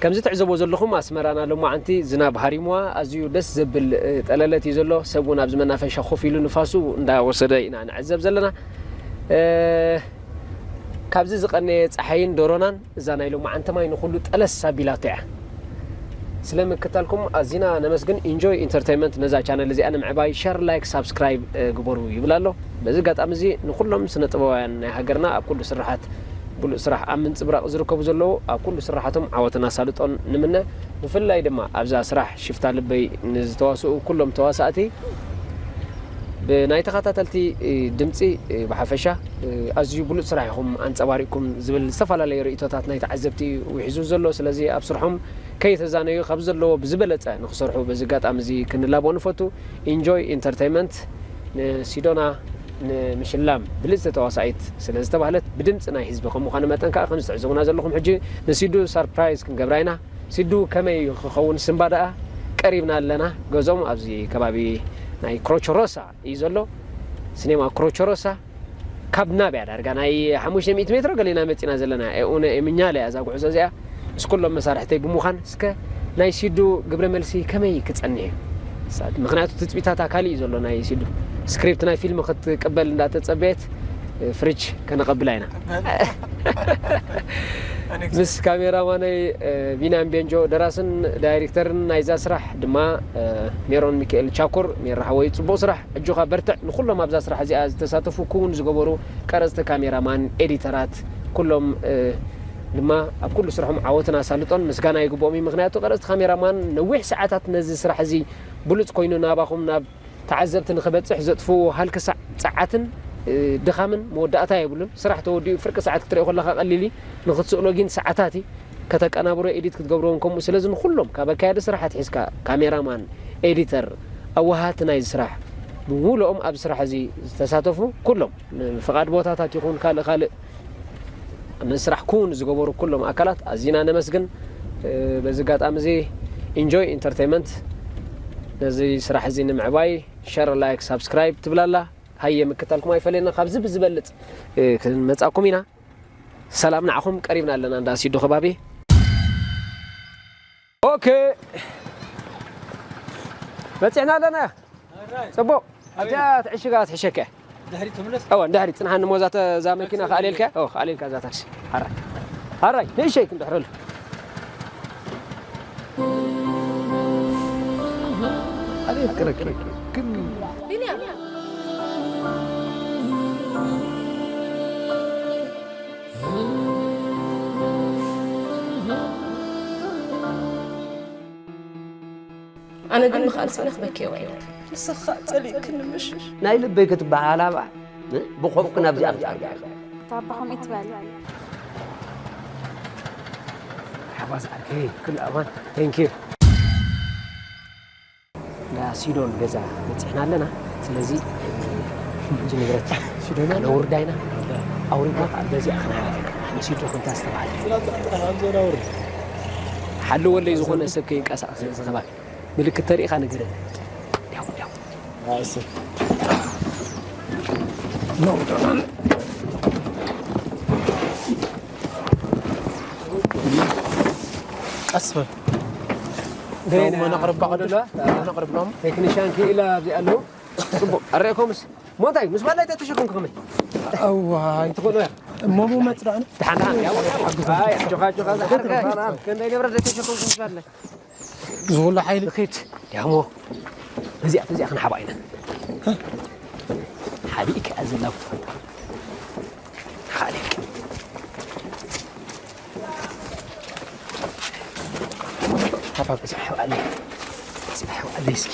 ከምዚ ትዕዘቦ ዘለኹም፣ ኣስመራና ሎማዓንቲ ዝናብ ሃሪምዋ፣ ኣዝዩ ደስ ዘብል፣ እ፣ ጠለለት እዩ ዘሎ። ሰብ እውን ኣብዚ መናፈሻ ኮፍ ኢሉ ንፋሱ እንዳወሰደ ኢና ንዕዘብ ዘለና። እ፣ ካብዚ ዝቐነየ ጸሓይን ዶሮናን እዛ ናይ ሎማዓንቲ ማይ ንኹሉ ጠለስ ኣቢላቶ እያ። ስለ ምክታልኩም ኣዚና ነመስግን። ኢንጆይ ኢንተርቴይንመንት ነዛ ቻነል እዚኣ ንምዕባይ ሸር፣ ላይክ፣ ሳብስክራይብ፣ እ፣ ግበሩ ይብል ኣሎ። በዚ ኣጋጣሚ እዚ ንኹሎም ስነ ጥበባውያን ናይ ሃገርና ኣብ ኩሉ ስራሓት ብሉጽ ስራሕ ኣብ ምንጽብራቕ ዝርከቡ ዘለዉ ኣብ ኩሉ ስራሓቶም ዓወትን ኣሳልጦን ንምነ። ብፍላይ ድማ ኣብዛ ስራሕ ሽፍታ ልበይ ንዝተዋስኡ ኩሎም ተዋሳእቲ ብናይ ተኸታተልቲ፣ እ፣ ድምጺ፣ እ፣ ብሓፈሻ፣ እ፣ ኣዝዩ ብሉጽ ስራሕ ኢኹም ኣንጸባሪቕኩም ዝብል ዝተፈላለየ ርእይቶታት ናይ ተዓዘብቲ እዩ ውሒዙ ዘሎ። ስለዚ ኣብ ስርሖም ከይተዛነዩ ካብ ዘለዎ ብዝበለጸ ንኽሰርሑ በዚ ኣጋጣሚ እዚ ክንላቦ ንፈቱ። ኢንጆይ ኢንተርቴይንመንት ንሲዶና ንምሽላም ብልጽቲ ተዋሳኢት ስለ ዝተባህለት ብድምጺ ናይ ህዝቢ ከም ምዃኑ መጠን ከኣ ከም ዝተዕዘቡና ዘለኹም ሕጂ ንሲዱ ሰርፕራይዝ ክንገብራ ኢና። ሲዱ ከመይ ክኸውን ስምባ ደኣ ቀሪብና ኣለና። ገዝኦም ኣብዚ ከባቢ ናይ ክሮቸሮሳ እዩ ዘሎ። ሲኔማ ክሮቸሮሳ ካብ ናብያ ዳርጋ ናይ ሓሙሽተ ሚእቲ ሜትሮ ገሊና መጺና ዘለና። ኤኡነ ኤምኛለ እያ እዛ ጉዕዞ እዚኣ። ምስ ኩሎም መሳርሕተይ ብምዃን እስከ ናይ ሲዱ ግብረ መልሲ ከመይ ክጸንሕ እዩ? ሳ-፣ ምኽንያቱ ትጽቢታታ ካልእ እዩ ዘሎ ናይ ሲዱ። ስክሪፕት ናይ ፊልም ክትቅበል እንዳተጸበየት፣ እ፣ ፍሪጅ ከነቐብላ ኢና። ኣነግስ- ምስ ካሜራማነይ፣ እ፣ ቢንያም ቤንጆ፣ ደራስን ዳይሬክተርን ናይዛ ስራሕ ድማ፣ እ፣ ሜሮን ሚካኤል ቻኩር፣ ሜራ ሓወይ ጽቡቕ ስራሕ፣ ኣጆኻ በርትዕ። ንኹሎም ኣብዛ ስራሕ እዚኣ ዝተሳተፉ ክውን ዝገበሩ ቀረጽቲ፣ ካሜራማን፣ ኤዲተራት፣ ኩሎም፣ እ፣ ድማ ኣብ ኩሉ ስርሖም ዓወትን ኣሳልጦን ምስጋና ይግብኦም እዩ። ምኽንያቱ ቀረጽቲ ካሜራማን ነዊሕ ሰዓታት ነዚ ስራሕ እዚ ብሉጽ ኮይኑ ናባኹም ናብ ተዓዘብቲ ንኽበጽሕ ዘጥፍኡ ሃልኪ ሳዕ ጸዓትን፣ እ፣ ድኻምን መወዳእታ የብሉን። ስራሕ ተወዲኡ ፍርቂ ሰዓት ክትሪኦ ከለኻ ቀሊል እዩ። ንኽትስእሎ ግን ሰዓታት እዩ። ከተቀናብሮ፣ ኤዲት ክትገብሮን ከምኡ። ስለዚ ንኹሎም ካብ ኣካያዲ ስራሕ ኣትሒዝካ ካሜራማን፣ ኤዲተር፣ ኣወሃህቲ ናይዚ ስራሕ ብምሉኦም ኣብ ስራሕ እዚ ዝተሳተፉ ኩሎም ንፍቓድ ቦታታት ይኹን ካልእ ካልእ ንስራሕ ክውን ዝገበሩ ኩሎም ኣካላት ኣዚና ነመስግን። እ፣ በዚ ኣጋጣሚ እዚ ኢንጆይ ኢንተርቴይንመንት ነዚ ስራሕ እዚ ንምዕባይ ሸር፣ ላይክ፣ ሳብስክራይብ ትብል ኣላ። ሃየ ምክታልኩም ኣይፈለየና። ካብዚ ብዝበልጽ፣ እ፣ ክንመጻኩም ኢና። ሰላም ንዓኹም። ቀሪብና ኣለና እንዳ ሲዶ ከባቢ። ኦኬ። በጺሕና ኣለና። ጽቡቕ። ኣጃ ትዕሽጋ ትሕሸከ። ድሕሪት ትምለስ? እወ፣ ድሕሪት ጽንሓኒ ሞዛ ተ-፣ እዛ መኪና ከኣልየልካ? ኦ፣ ከኣልየልካ እዛ ታክሲ። ሓራይ። ሓራይ፣ ንእሸይ ክንድሕረሉ። ኣበይ ክረክብ? ግን ቢንያም። ኣነ ግን ምኽኣል ስኢነ ክበኪ እየ ውዒለ። ንስኻ ጸሊእክኒ ምሽ? ናይ ልበይ ክትበሃል ኣብኣ፣ እ? ብኾፍኪ ናብዚኣ ክትዓርጋ ኢኻ። እታ ኣባ ከምኡ ትበል። ሓባስ ዓርከይ፣ ኩሉ ኣማን። Thank you። እንዳ ሲዶን ገዛ በጺሕና ኣለና። ስለዚ ሕጂ ንብረት ሲዶን ነውርዳ ኢና። ኣውሪድና ከዓ በዚኣ ክንሓልፍ ኢና። ንሲዶ ከምታ ዝተባህለ። ሓልወለይ ዝኾነ ሰብ ከይንቀሳቐስ ኣብዚ ከባቢ። ምልክት ተሪኢኻ ንገረኒ። ዲያው፣ ዲያው። ቀስ በል። ደህና። ሎሞ ነቕርባ ቀደም። ነቕርብ ሎሞ። ቴክኒሻን ክኢላ ኣብዚ ኣለዉ። ጽቡቕ። ኣረእኮምስ? ሞንታይ፣ ምስ ባላይ ተተሸከምኩ ከመይ? እዋይ። ትኾኑ እያ። እሞ ብኡ መጽዳእኒ። ደሓን፣ ደሓን። ያው፣ ያው። ኣይ፣ ኣጆኻ፣ ኣጆኻ፣ ዝሓርካ። ክንደይ ንብረት ዘይተሸከምኩ ምስ ባላይ። ዝኹሉ ሓይሊ ንኺድ ያሞ እዚኣ እዚኣ ክንሓባ ኢና ሓቢእካ እያ ዘላ ክትፈልጣ። ካልክ ሓፋፍ እዚኣ ሓብኣለይ እዚኣ ሓብኣለይ እስኪ።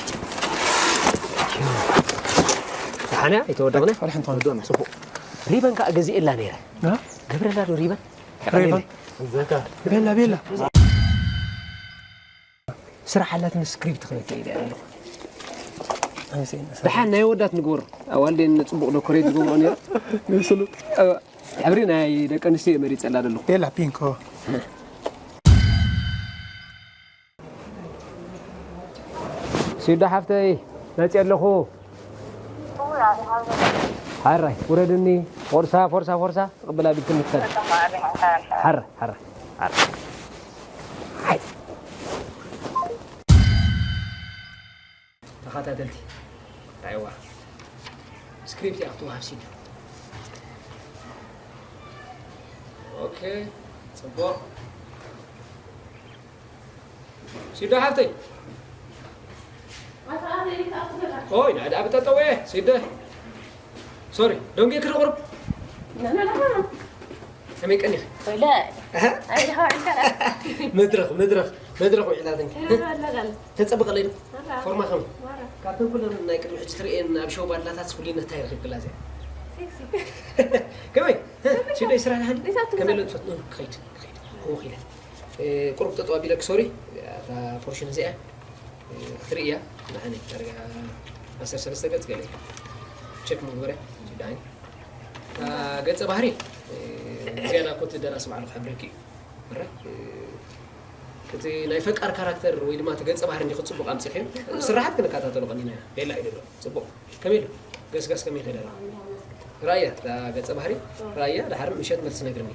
ደሓንያ ኣይተወደቕነ ፈሪሕ እንተኾነ ጽቡቕ። ሪበን ከዓ ገዚእላ ነይረ። ገብረላ ዶ ሪበን? ሪበን ቤላ ቤላ ስራሕ ኣላትን ስክሪፕት ክበካ ኢለ ኣለኹ። ደሓን ናይ ወዳት ንግበሮ። ኣዋልደን ጽቡቕ ዶኮሬት ዝገብሮ ነይሩ። ንስሉ ሕብሪ ናይ ደቂ ኣንስትዮ መሪጸላ ዘለኹ። ቤላ ፒንኮ ሲዶ ሓፍተይ መጽእ ኣለኹ። ሓራይ ውረድኒ። ፎርሳ ፎርሳ ፎርሳ ቅብል ኣቢልክኒ ትኸድ። ሓራይ ሓራይ ሓራይ። ሓይ ተኸታተልቲ ራይዋ ስክሪፕት እያ ክትወሃብ ሲዶ። ኦኬ ጽቡቕ። ሲዶ ሓፍተይ ኦይ ናይ ዳኣ ብጠጠወ ሲዶ ሶሪ ደንጌ ክርቁርብ ከመይ ቀኒኺ መድረኽ መድረኽ መድረኽ ውዒላትንኪ ተጸብቐለይ ዶ ፎርማ ከመይ ካብተን ኩለን ናይ ቅድሚ ሕጂ ትርእየን ኣብ ሸው ባላታት ፍሉይነት እንታይ ረኺብክላ እዚኣ ከመይ ሲዶ ይስራሕ ከመይ ለጥፈት ክኸይድ ክኸይድ ክወኺለት ቁሩብ ጠጠው ኣቢለኪ ሶሪ እታ ፖርሽን እዚኣ ክትርኢ እያ ንዓኒ ዳርጋ ዓሰርተ ሰለስተ ገጽ ገለ ቸክ ምግበረ ዳኒ እታ ገጸ ባህሪ እዚኣ ናኮቲ ደራሲ ባዕሉ ክሕብረኪ እዩ ምረ እቲ ናይ ፈቃር ካራክተር ወይ ድማ እቲ ገጸ ባህሪ እንዲ ክጽቡቕ ኣምጺኽዮ ስራሓት ክንከታተሎ ቀኒና ኢና ቤላ እዩ ደሎ ጽቡቕ ከመይ ኢሉ ገስጋስ ከመይ ይኸይድ ኣሎ ራያ እታ ገጸ ባህሪ ራያ ድሓር ምሸት መልሲ ነግርኒ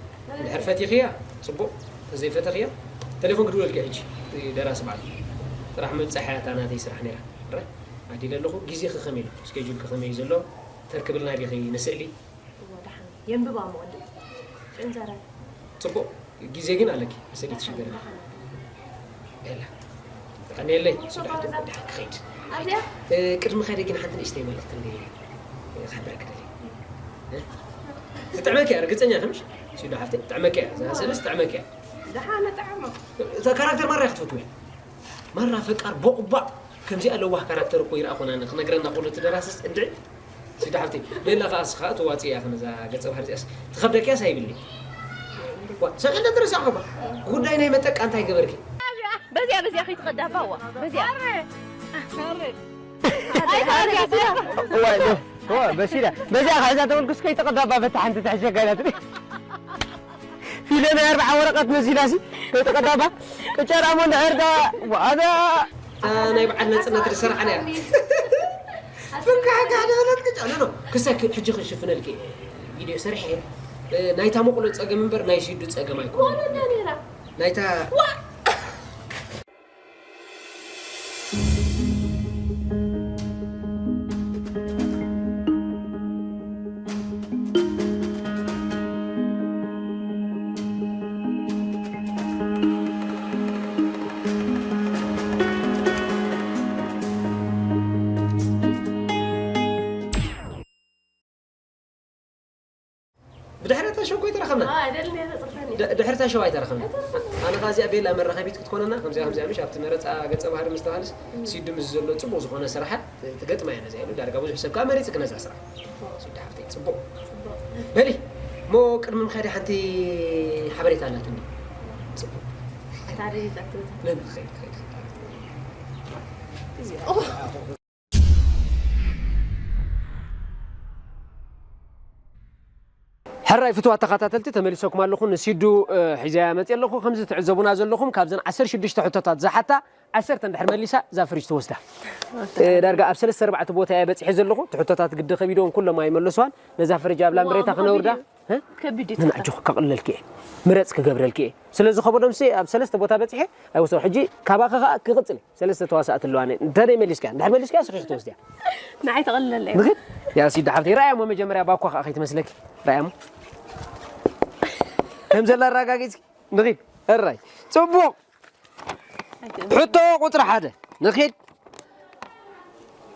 ድሕር ፈቲኽያ ጽቡቕ ዘይፈተኽያ ቴሌፎን ክድውለልኪ ሕጂ ደራሲ በዓል ጥራሕ ምብጻሕ እያ እታ ናተይ ስራሕ ነይራ ረ ኣዲለ ኣለኹ ግዜ ከኸመይ ኢሉ ስኬጁል ከኸመይ እዩ ዘሎ ተርክብልና ዲኺ ንስእሊ የንብባ መቐድም ሽዕንዘረ ጽቡቕ ግዜ ግን ኣለኪ ንስእሊ ትሽገር የላ ቀኒየለይ ስዳሕቱ ድሓን ክኸይድ ኣብዚኣ ቅድሚ ኸደ ግን ሓንቲ ንእሽተይ መልእኽቲ እንደ ክሕብረክ ደሊ ትጥዕመኪ እያ ርግፀኛ ከምሽ ሲዶ ሓፍተይ ትጥዕመኪ እያ እዛ ስእልስ ትጥዕመኪ እያ ደሓነ ጣዕማ እታ ካራክተር ማራ ክትፈትው እያ ማራ ፈቃር ቦቕባቕ ከምዚኣ ለዋህ ካራክተር እኮ ይረኣ ኮና ክነግረና ኩሉ እቲ ደራስስ እንድዒ ሲዶ ሓፍተይ ሌላ ከኣ ስኻ እተዋፅእ እያ ከነዛ ገፀ ባህሪ እዚኣስ ትኸብደኪያስ ኣይብልኒ ሰምዕለ ትረሳዕኹ ጉዳይ ናይ መጠቃ እንታይ ገበርኪ በዚያ በዚያ ከይትቐዳባ ዋ በዚያ እዋይ በሲዳ በዚኣ ካብ እዛ ተመልኩስ ከይተቐዳባ በታ ሓንቲ ተሕሸጋላት ፊለ ናይ ኣርብዓ ወረቐት መሲላሲ ከይተቐዳባ ቅጨራ ሞ እንድሕር ዳ ዋዳ ናይ በዓል ነፅነት ዝሰራሕና እያ ፍንካሕካሕ ደበለት ቅጫ ኖ ክሳይ ሕጂ ክሽፍነልኪ ቪድዮ ሰርሐ ናይታ መቁሎ ፀገም እምበር ናይ ሲዱ ፀገም ኣይኮነ ናይታ ብድሕሪ እታ ሸው እኮ ኣይተራኸብና ድሕሪ እታ ሸው ኣይተራኸብና ኣነ ኸዚኣ ቤላ መራኸቢት ክትኮነና ከምዚኣ ከምዚኣ ምሽ ኣብቲ መረፃ ገፀ ባህሪ ምስ ተባሃልስ ሲዱ ምስ ዘሎ ፅቡቕ ዝኾነ ስራሓት ትገጥማ እያ ነዚኣ ኢሉ ዳርጋ ብዙሕ ሰብ ከዓ መሪፅክ ነዛ ስራሕ ሲዱ ሓፍተይ ፅቡቕ በሊ እሞ ቅድሚ ምኸዲ ሓንቲ ሓበሬታ ኣላትኒ ፅቡቕ ሕራይ ፍትዋት ተኸታተልቲ ተመሊሰኩም ኣለኹ ንሲዱ ሒዘያ መፅእ ኣለኹ ከምዚ ትዕዘቡና ዘለኹም ካብዘን ዓሰርተ ሽዱሽተ ሕቶታት ዝሓታ ዓሰርተ እንድሕር መሊሳ እዛ ፍሪጅ ትወስዳ ዳርጋ ኣብ ሰለስተ ኣርባዕተ ቦታ እየ በፂሐ ዘለኹ እቲ ሕቶታት ግዲ ከቢዶን ኩሎም ኣይመለስዋን ነዛ ፍሪጅ ኣብ ላምብሬታ ክነውርዳ ከቢድ እዩ ንዓጆ ከቕልለልኪ እየ ምረፅ ክገብረልኪ እየ ስለዚ ከበዶምሲ ኣብ ሰለስተ ቦታ በፂሐ ኣይወስዶ ሕጂ ካባኸ ከዓ ክቕፅል ሰለስተ ተዋሳእቲ ኣለዋኒ እንተደይ መሊስካ እንድሕር መሊስካ ስኺ ክትወስድያ ንዓይ ተቐልለለይ ንኽድ ያ ሲዳ ሓብተይ ረኣያሞ መጀመርያ ባኳ ከዓ ከይትመስለኪ ረኣያሞ ከም ዘላ ኣረጋጊፅኪ ንኽድ እራይ ፅቡቕ ሕቶ ቁፅሪ ሓደ ንኺድ።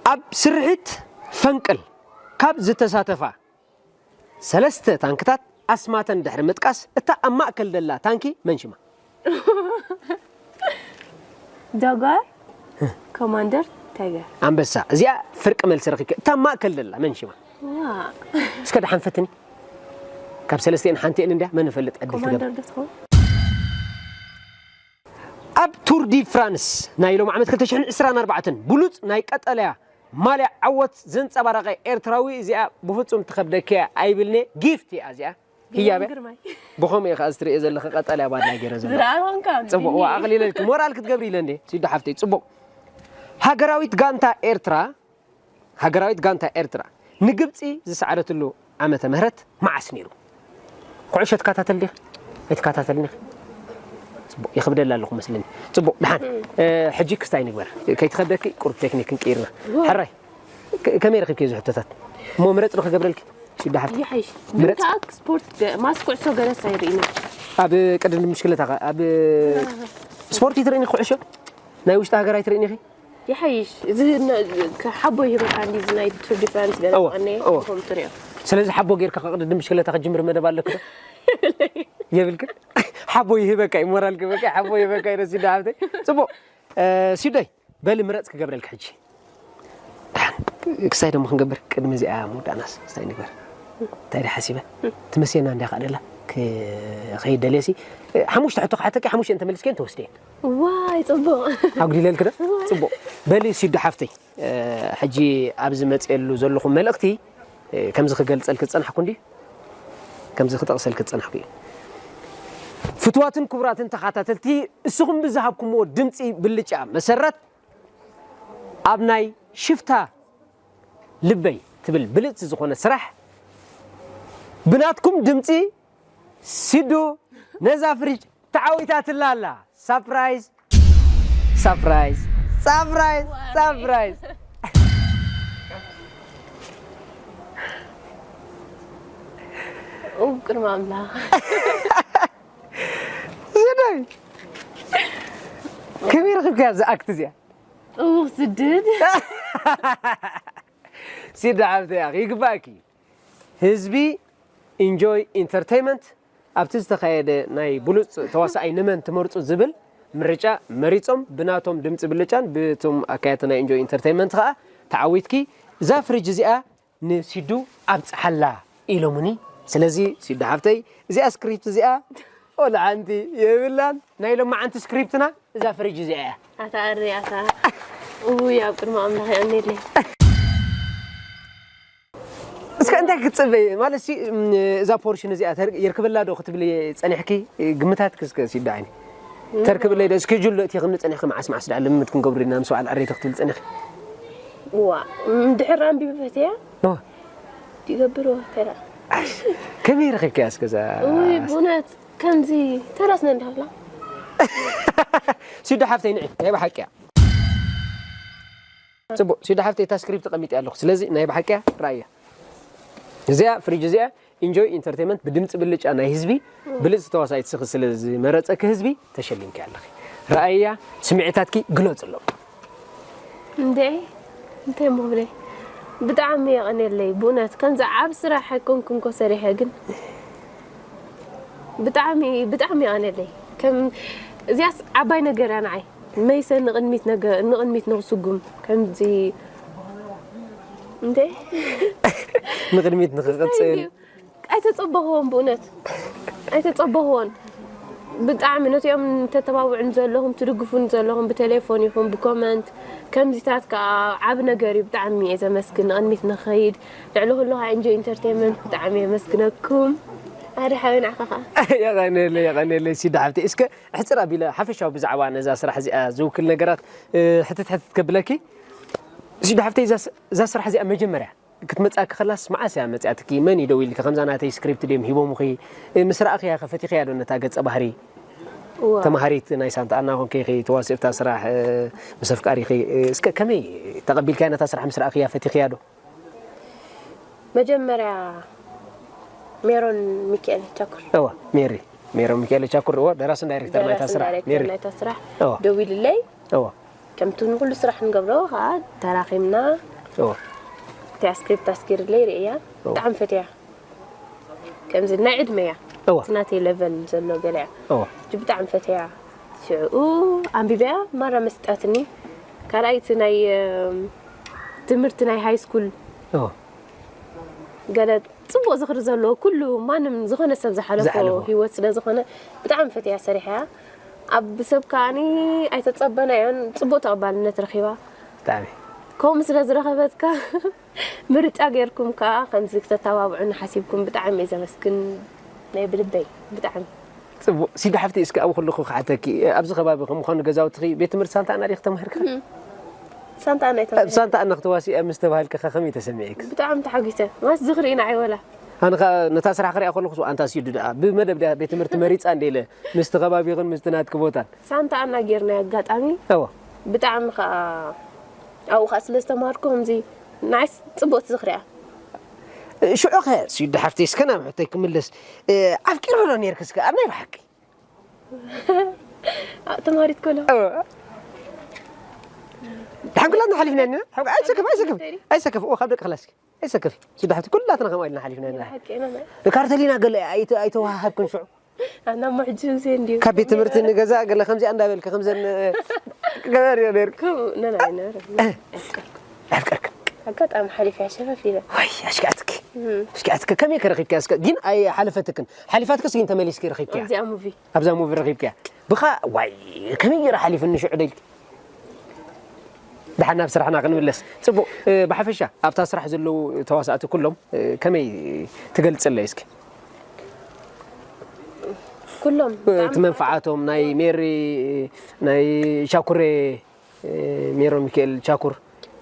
ኣብ ስርሒት ፈንቅል ካብ ዝተሳተፋ ሰለስተ ታንክታት ኣስማተን ድሕሪ ምጥቃስ፣ እታ ኣብ ማእከል ዘላ ታንኪ መን ሽማ? ጃጓር፣ ኮማንደር፣ ታይገር። ኣንበሳ። እዚኣ ፍርቂ መልሲ ረኺብኪ። እታ ኣብ ማእከል ዘላ መን ሽማ? ዋ እስከ ደሓን ፈትኒ። ካብ ሰለስቲኤን ሓንቲኤን እንድያ፣ መን እፈልጥ ዕድል ትገብር። ኮማንደር ዶ ትኸውን? ኣብ ቱር ዲ ፍራንስ ናይ ሎም ዓመት ክልተ ሽሕን ዕስራን ኣርባዕተን ብሉጽ ናይ ቀጠልያ ማልያ ዓወት ዘንጸባረቐ ኤርትራዊ እዚኣ ብፍጹም ትኸብደኪ ኣይብልኔ። ጊፍት እያ እዚኣ። ህያበ ግርማይ። ብኸምኡ እየ ከኣ ዝትርእየ ዘለኺ ቀጠልያ ባድላ ገይረ ዘለኹ። ዝረኣኹም ካብ ጽቡቕ ዋ ኣቕሊለልኪ ሞራል ክትገብሪ ኢለ እንዴ ሲዱ ሓፍተይ ጽቡቕ። ሃገራዊት ጋንታ ኤርትራ ሃገራዊት ጋንታ ኤርትራ ንግብጺ ዝሰዓረትሉ ዓመተ ምህረት መዓስ ነይሩ? ኩዕሾ ትከታተል ዲኺ? ኣይትከታተልን ኢኺ? ጽቡቕ ይኽብደላ ኣለኹ መስለኒ። ጽቡቕ ደሓን። እ፣ ሕጂ ክስታይ ንግበር። ከይትኸብደኪ ቁሩብ ቴክኒክ ክንቅይር ኢና። ሕራይ። ከ- ከመይ ረኺብኪ እዚ ሕቶታት? እሞ ምረጽ ዶ ክገብረልኪ? ሽዳ ሓፍቲ። ይሓይሽ ምረጽ። ግን ከኣ ስፖርት ገ- ማስ ኩዕሾ ገለስ ኣይርእይን። ኣብ ቅድድም ብሽክለታ ኸ ኣብ ስፖርት ይትርእኒ ኩዕሾ? ናይ ውሽጢ ሃገር ኣይትርእኒ ኢኺ? ይሓይሽ እዚ ነ- ከ- ሓቦ ይህበካ እንዲ እዚ ናይ ቱር ዲ ፍራንስ ገለ እወ፣ ቀነ እወ። ከም ትሪኦ። ስለዚ ሓቦ ጌርካ ከቕድድም ብሽክለታ ክጅምር መደብ ኣለክ ዶ? የብልክን? ሓቦ ይህበካ እዩ፣ ሞራል ክህበካ እዩ፣ ሓቦ ይህበካ እዩ። ረሲዳ ሓብተይ ጽቡቕ። እ፣ ሲዶይ በሊ ምረጽ ክገብረልክ ሕጂ። ደሓን ክሳይ ደሞ ክንገብር ቅድሚ እዚኣ ምውዳእናስ እንታይ ንግበር? እንታይ ዳ ሓሲበ? ትመስየና እንዲያ ካደላ ክኸይድ ደልየሲ። ሓሙሽተ ሕቶ ክሓተኪ ሓሙሽተ እንተመልስከ እንተወስደየን። ዋይ ጽቡቕ። ኣጉዲለልክ ዶ? ጽቡቕ። በሊ ሲዱ ሓፍተይ፣ እ፣ ሕጂ ኣብ ዝመጽየሉ ዘለኹ መልእኽቲ፣ እ፣ ከምዚ ክገልጸልክ ዝጸናሕኩ እንዲ ከምዚ ክጠቕሰልክ ዝጸናሕኩ እዩ። ፍትዋትን ክቡራትን ተኸታተልቲ፣ እስኹም ብዝሃብኩምዎ ድምጺ ብልጫ መሰረት ኣብ ናይ ሽፍታ ልበይ ትብል ብልጽቲ ዝኾነ ስራሕ ብናትኩም ድምጺ ሲዱ ነዛ ፍሪጅ ተዓዊታትላ ኣላ። ሳፕራይዝ ሳፕራይዝ ሳፕራይዝ ሳፕራይዝ። ኡብ ቅድሚ ኣምላኽ። ዝደይ ከመይ ረኺብካያ ኣብዚ ኣክት እዚኣ? ኡብ ዝድድ። ሲዳ ሓብተይ ይግባእኪ። ህዝቢ ኢንጆይ ኢንተርቴይመንት ኣብቲ ዝተኻየደ ናይ ብሉፅ ተዋሳኣይ ንመን ትመርፁ ዝብል ምርጫ መሪፆም ብናቶም ድምፂ ብልጫን ብቶም ኣካየድቲ ናይ ኢንጆይ ኢንተርቴይመንት ከዓ ተዓዊትኪ እዛ ፍሪጅ እዚኣ ንሲዱ ኣብፅሓላ ኢሎምኒ። ስለዚ ሲዱ ሓፍተይ እዚኣ ስክሪፕት እዚኣ ወላ ሓንቲ የብላን። ናይ ሎማዓንቲ ስክሪፕትና እዛ ፍሪጅ እዚኣ እያ። ኣታ ኣሪ ኣታ። ውይ ኣብ ቅድሚ ኣምላኽ የቐንየለይ። እስከ እንታይ ክትፅበይ ማለት ሲ እዛ ፖርሽን እዚኣ የርክበላ ዶ ክትብሊ ፀኒሕኪ? ግምታት ክስከ ሲዳ ዓይኒ ተርክብለይ ዶ እስኬጁል ዶ እቲ ክንፀኒሕኪ መዓስ መዓስ ዳ ልምምድ ክንገብሩ ኢና ምስ በዓል ኣሬተ ክትብል ፀኒሕኪ? ዋ ድሕር ኣንቢቢ ፈትያ ኖ ይገብርዎ ተራ ከመይ ረኺብኪያ እስከ እዛ ውይ ብእውነት ከምዚ ተራስነ እንዳብላ ሲዱ ሓፍተይ ንዒ ናይ ብሓቂ እያ። ፅቡቅ ሲዱ ሓፍተይ እታ ስክሪፕት ቀሚጠ ኣለኹ። ስለዚ ናይ ብሓቂ እያ ራእያ እዚኣ ፍሪጅ እዚኣ ኢንጆይ ኢንተርቴንመንት ብድምፂ ብልጫ ናይ ህዝቢ ብልፅቲ ተዋሳኢት ስኺ ስለ ዝመረፀኪ ህዝቢ ተሸሊምኪ ኣለኺ። ረኣያ ስምዒታትኪ ግለፅሎም። እንዴ እንታይ ምብለይ ብጣዕሚ የቐንየለይ ብእውነት ከምዚ ዓብ ስራሕ ኣይኮንኩን ኮ ሰሪሐ ግን ብጣዕሚ ብጣዕሚ የቐንየለይ ከም እዚያስ ዓባይ ነገር እያ ንዓይ መይሰ ንቕድሚት ነገር ንቕድሚት ንኽስጉም ከምዚ እንዴ ንቕድሚት ንኽቕፅል ኣይተጸበኽዎን ብእውነት ኣይተጸበኽዎን ብጣዕሚ ነቲኦም ተተባብዑን ዘለኹም ትድግፉን ዘለኹም ብቴሌፎን ይኹን ብኮመንት ከምዚታት ከዓ ዓብ ነገር እዩ ብጣዕሚ እየ ዘመስግን ንቕድሚት ንኸይድ ልዕሊ ኩሉ ከዓ ኢንጆይ ኢንተርቴንመንት ብጣዕሚ የመስግነኩም ሓደ ሓበይ ንዓኻ ከዓ የቐንየለይ የቐንየለይ ሲዳ ሓብቲ እስከ ሕፅር ኣቢለ ሓፈሻዊ ብዛዕባ ነዛ ስራሕ እዚኣ ዝውክል ነገራት ሕትት ሕትት ከብለኪ ሲዳ ሓብተይ እዛ ስራሕ እዚኣ መጀመርያ ክትመጻኪ ከላስ መዓስ እያ መጺኣትኪ መን እዩ ደው ኢልኪ ከምዛ ናተይ ስክሪፕት ድዮም ሂቦምኺ ምስ ረኣኽያ ከ ፈቲኽያ ዶ ነታ ገጸ ባህሪ ተማሃሪት ናይ ሳንታ ኣና ኮንከ ኢኺ ተዋስእፍታ ስራሕ ምስ ኣፍቃሪኺ እስከ ከመይ ተቐቢልካያ ነታ ስራሕ ምስ ረኣኽያ ፈቲኽያ ዶ መጀመርያ ሜሮን ሚካኤል ቻኩር እዋ ሜሪ ሜሮን ሚካኤል ቻኩር፣ እዎ፣ ደራስን ዳይሬክተር ናይታ ደራስን ስራሕ። ዳይሬክተር ሜሪ። ናይታ ስራሕ እዎ። ደዊልለይ። እዎ። ከምቲ ንኩሉ ስራሕ ንገብሮ ከዓ ተራኺብና። እዎ። እቲኣ ስክሪፕት ኣስጊርለይ ርእያ። እዎ። ብጣዕሚ ፈትያ። ከምዚ ናይ ዕድመያ። እዎ። እቲ ናተይ ለቨል ዘሎ ገለ እያ። እዎ። እጂ ብጣዕሚ ፈትያ። ሽዑ ኣንቢበያ ማራ መስጣትኒ። ካልኣይ እቲ ናይ፣ እም፣ ትምህርቲ ናይ ሃይ ስኩል እዎ። ገለ ጽቡቕ ዝኽሪ ዘለዎ ኩሉ ማንም ዝኾነ ሰብ ዝሓለፎ ዝሓለፎ። ህይወት ስለ ዝኾነ ብጣዕሚ ፈትያ ሰሪሐያ። ኣብ ሰብ ከኣኒ ኣይተጸበናዮን ጽቡቕ ተቐባልነት ረኺባ። ብጣዕሚ። ከምኡ ስለ ዝረኸበትካ ምርጫ ጌርኩም ከኣ ከምዚ ክተተባብዑኒ ሓሲብኩም ብጣዕሚ እየ ዘመስግን ናይ ብልበይ ብጣዕሚ። ጽቡቕ። ሲዲ ሓፍቲ፣ እስከ ኣብኡ ከለኹ ክሓተኪ፣ ኣብዚ ከባቢ ከም ምዃኑ ገዛውትኺ ቤት ትምህርቲ ሳንታ ኣና ዲኺ ተማሂርካ? እም። ሳንታ ኣና እየ ኣብ ተማሂረ። ሳንታ ኣና ክትዋስኢ ምስ ተባሃልኪ ከ ከመይ ተሰሚዕኪ? ብጣዕሚ ተሓጒሰ። ማስ ዝኽሪ ኢና ኣይወላ። ኣነ ኸኣ ነታ ስራሕ ክሪኣ ከለኹ፣ ኣንታ ሲዲ ደኣ ብመደብ ድያ ቤት ትምህርቲ መሪጻ እንደ ኢለ፣ ምስቲ ከባቢኽን ምስቲ ናትኪ ቦታን። ሳንታ ኣና ጌርና ኣጋጣሚ። እዎ። ብጣዕሚ ኸኣ ኣብኡ ኸኣ ስለ ዝተማሃርኩ ከምዚ ናይስ ጽቡቕቲ ዝኽሪ እያ። ሽዑ ኸ ሲዲ ሓፍተይ፣ እስከ ናብ ሕቶይ ክምለስ፣ እ፣ ኣፍቂርኺ ዶ ኔርኪ እስከ ኣብ ናይ ብሓቂ? ተምሃሪት ከሎ። እዎ። ድሓን ኩላትና ሓሊፍና ኢና። ሓው-፣ ኣይሰከፍ፣ ኣይሰከፍ፣ ኣይሰከፍ። እዎ፣ ካብ ደቂ ክላስኪ። ኣይሰከፍ። ሲዲ ሓፍቲ፣ ኩላትና ከምኣ ኢልና ሓሊፍና ኢና። ሓቂ ኢና። ካርተሊና ገለ ኣይተ-፣ ኣይተወሃሃብክን ሽዑ? ኣና ሞ ሕጂ ምዜ እንድዩ። ካብ ቤት ትምህርቲ ንገዛ ገለ ከምዚኣ እንዳበልኪ፣ ከምዘን፣ እ፣ ገበርዮ ኔርኪ። ከምኡ ነና ኣይነበረን። እ። ኣፍቀርኩ። ኣፍቀርኩ። ኣጋጣሚ ሓሊፈያ ሸፈፍ ኢለ። ዋይ፣ ኣሽካዕትኪ። እም። ኣሽካዕትኪ። ከመይ ከ ረኺብኪያ እስከ? ግን ኣይሓለፈትክን። ሓሊፋትክስ ግን ተመሊስኪ ረኺብኪያ? ኣብዚኣ ሙቪ። ኣብዛ ሙቪ ረኺብኪያ? ብኻ፣ ዋይ፣ ከመይ ገይረ ሓሊፍኒ ሽዑ ደልኪ? ደሓን ናብ ስራሕና ክንምለስ። ጽቡቕ፣ እ፣ ብሓፈሻ ኣብታ ስራሕ ዘለዉ ተዋሳእቲ ኩሎም፣ እ፣ ከመይ ትገልጽለይ እስኪ? ኩሎም እ፣ እቲ ብጣዕሚ መንፈዓቶም ናይ ሜሪ፣ ናይ ቻኩሬ፣ እ፣ ሜሮን ሚካኤል ቻኩር፣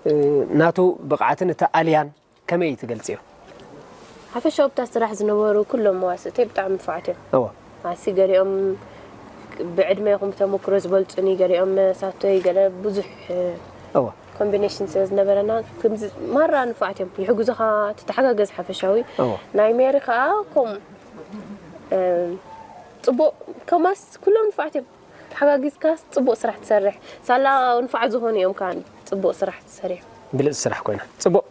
እ፣ ናቱ ብቕዓትን እታ ኣልያን ከመይ ትገልጽዮ? ሓፈሻዊ ኣብታ ስራሕ ዝነበሩ ኩሎም መዋስእተይ ብጣዕሚ ንፉዓት እዮም። እወ። ኣሲ ገሊኦም ብዕድመ ይኹን ብተመክሮ ዝበልጹኒ፣ ገሊኦም መሳቶይ፣ ገለ ብዙሕ፣ እ፣ እወ። ኮምቢኔሽን ስለ ዝነበረና፣ ከምዚ ማራ ንፉዓት እዮም። ይሕግዙኻ፣ ትተሓጋገዝ ሓፈሻዊ። እወ። ናይ ሜሪ ኸኣ ከምኡ፣ እ፣ ጽቡቕ፣ ከማስ ኩሎም ንፉዓት እዮም። ተሓጋጊዝካስ ጽቡቕ ስራሕ ትሰርሕ። ሳላ ንፉዓት ዝኾኑ እዮም ከኣ ጽቡቕ ስራሕ ትሰርሕ። ብልጽቲ ስራሕ ኮይና። ጽቡቕ።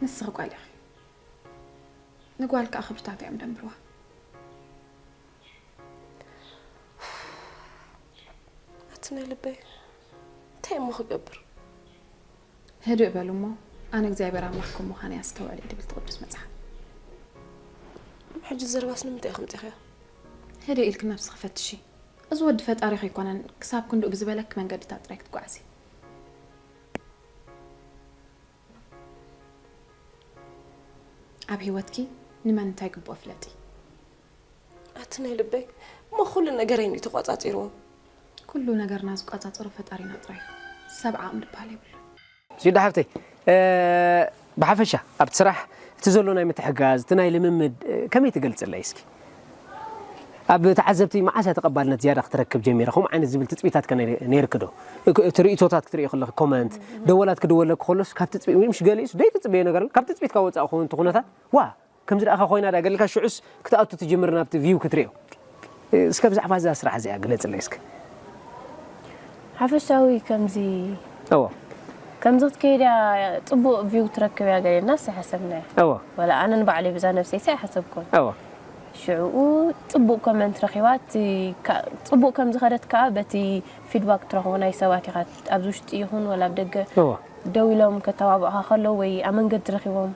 ንስኺ ጓል ኢኺ። ንጓል ከኣ ክብርታታ እዮም ደንብርዋ። ኣቲ ናይ ልበይ፣ እንታይ እሞ ክገብር? ህድእ በሉ እሞ፣ ኣነ እግዚኣብሔር ኣምላኽኩም ምዃነይ ኣስተውዕል እዩ ድብል እቲ ቅዱስ መጽሓፍ። ሕጂ ዘረባስ ንምንታይ ኢኺ ኣምጺኽዮ? ህድእ ኢልኪ ነብስኺ ፈትሺ። እዚ ወዲ ፈጣሪኺ ኣይኮነን፣ ክሳብ ክንድኡ ብዝበለኪ መንገድታት ጥራይ ክትጓዓዚ። ኣብ ህይወትኪ ንመን እንታይ ግብኦ ፍለጢ። ኣቲ ናይ ልበይ፣ እሞ ኩሉ ነገረይ እንድዩ ተቋጻጺርዎ። ኩሉ ነገርና ዝቋጻጸሮ ፈጣሪና ጥራይ እዩ። ሰብ ዓቕሚ ድበሃል የብሉን። ሲዳ ሓፍተይ፣ እ፣ ብሓፈሻ ኣብቲ ስራሕ እቲ ዘሎ ናይ ምትሕጋዝ፣ እቲ ናይ ልምምድ፣ እ፣ ከመይ ትገልጽለይ እስኪ? ኣብ ተዓዘብቲ መዓስ እያ ተቐባልነት ዝያዳ ክትረክብ ጀሚራ? ከምኡ ዓይነት ዝብል ትጽቢታት ከ ነይር-፣ ነይርኪ ዶ? እ፣ እቲ ርእይቶታት ክትርኢ ከለኺ፣ ኮመንት፣ ደወላት ክድወለኪ ከሎስ ካብ ትጽቢ-፣ ወይ ምሽ ገሊኡስ ደይትጽበዮ ነገር ኣሎ? ካብ ትጽቢትካ ወጻኢ ክኸውን እቲ ኩነታት፣ ዋ፣ ከምዚ ደኣኻ ኮይና ዳ ገለካ ሽዑስ ክትኣቱ ትጅምር ናብቲ ቪው ክትሪኦ። እስከ ብዛዕባ እዛ ስራሕ እዚኣ ግለጽለይ እስከ። ሓፈሻዊ ከምዚ እዎ። ከምዚ ክትከይድ እያ ጽቡቕ ቪው ትረክብ እያ ገሌናስ ኣይሓሰብናዮ። እዎ። ወላ ኣነ ንባዕለይ ብዛ ነብሰይሲ ኣይሓሰብኩን። እዎ። ሽዑኡ ጽቡቕ ኮመንት ረኺባ፣ እቲ ካ-፣ ጽቡቕ ከም ዝኸደት ከኣ በቲ ፊድባክ ትረኽቦ ናይ ሰባት ኢኻ፣ ኣብዚ ውሽጢ ይኹን ወላ ኣብ ደገ እዎ። ደው ኢሎም ከተባብዑኻ ከለዉ ወይ ኣብ መንገዲ ረኺቦም፣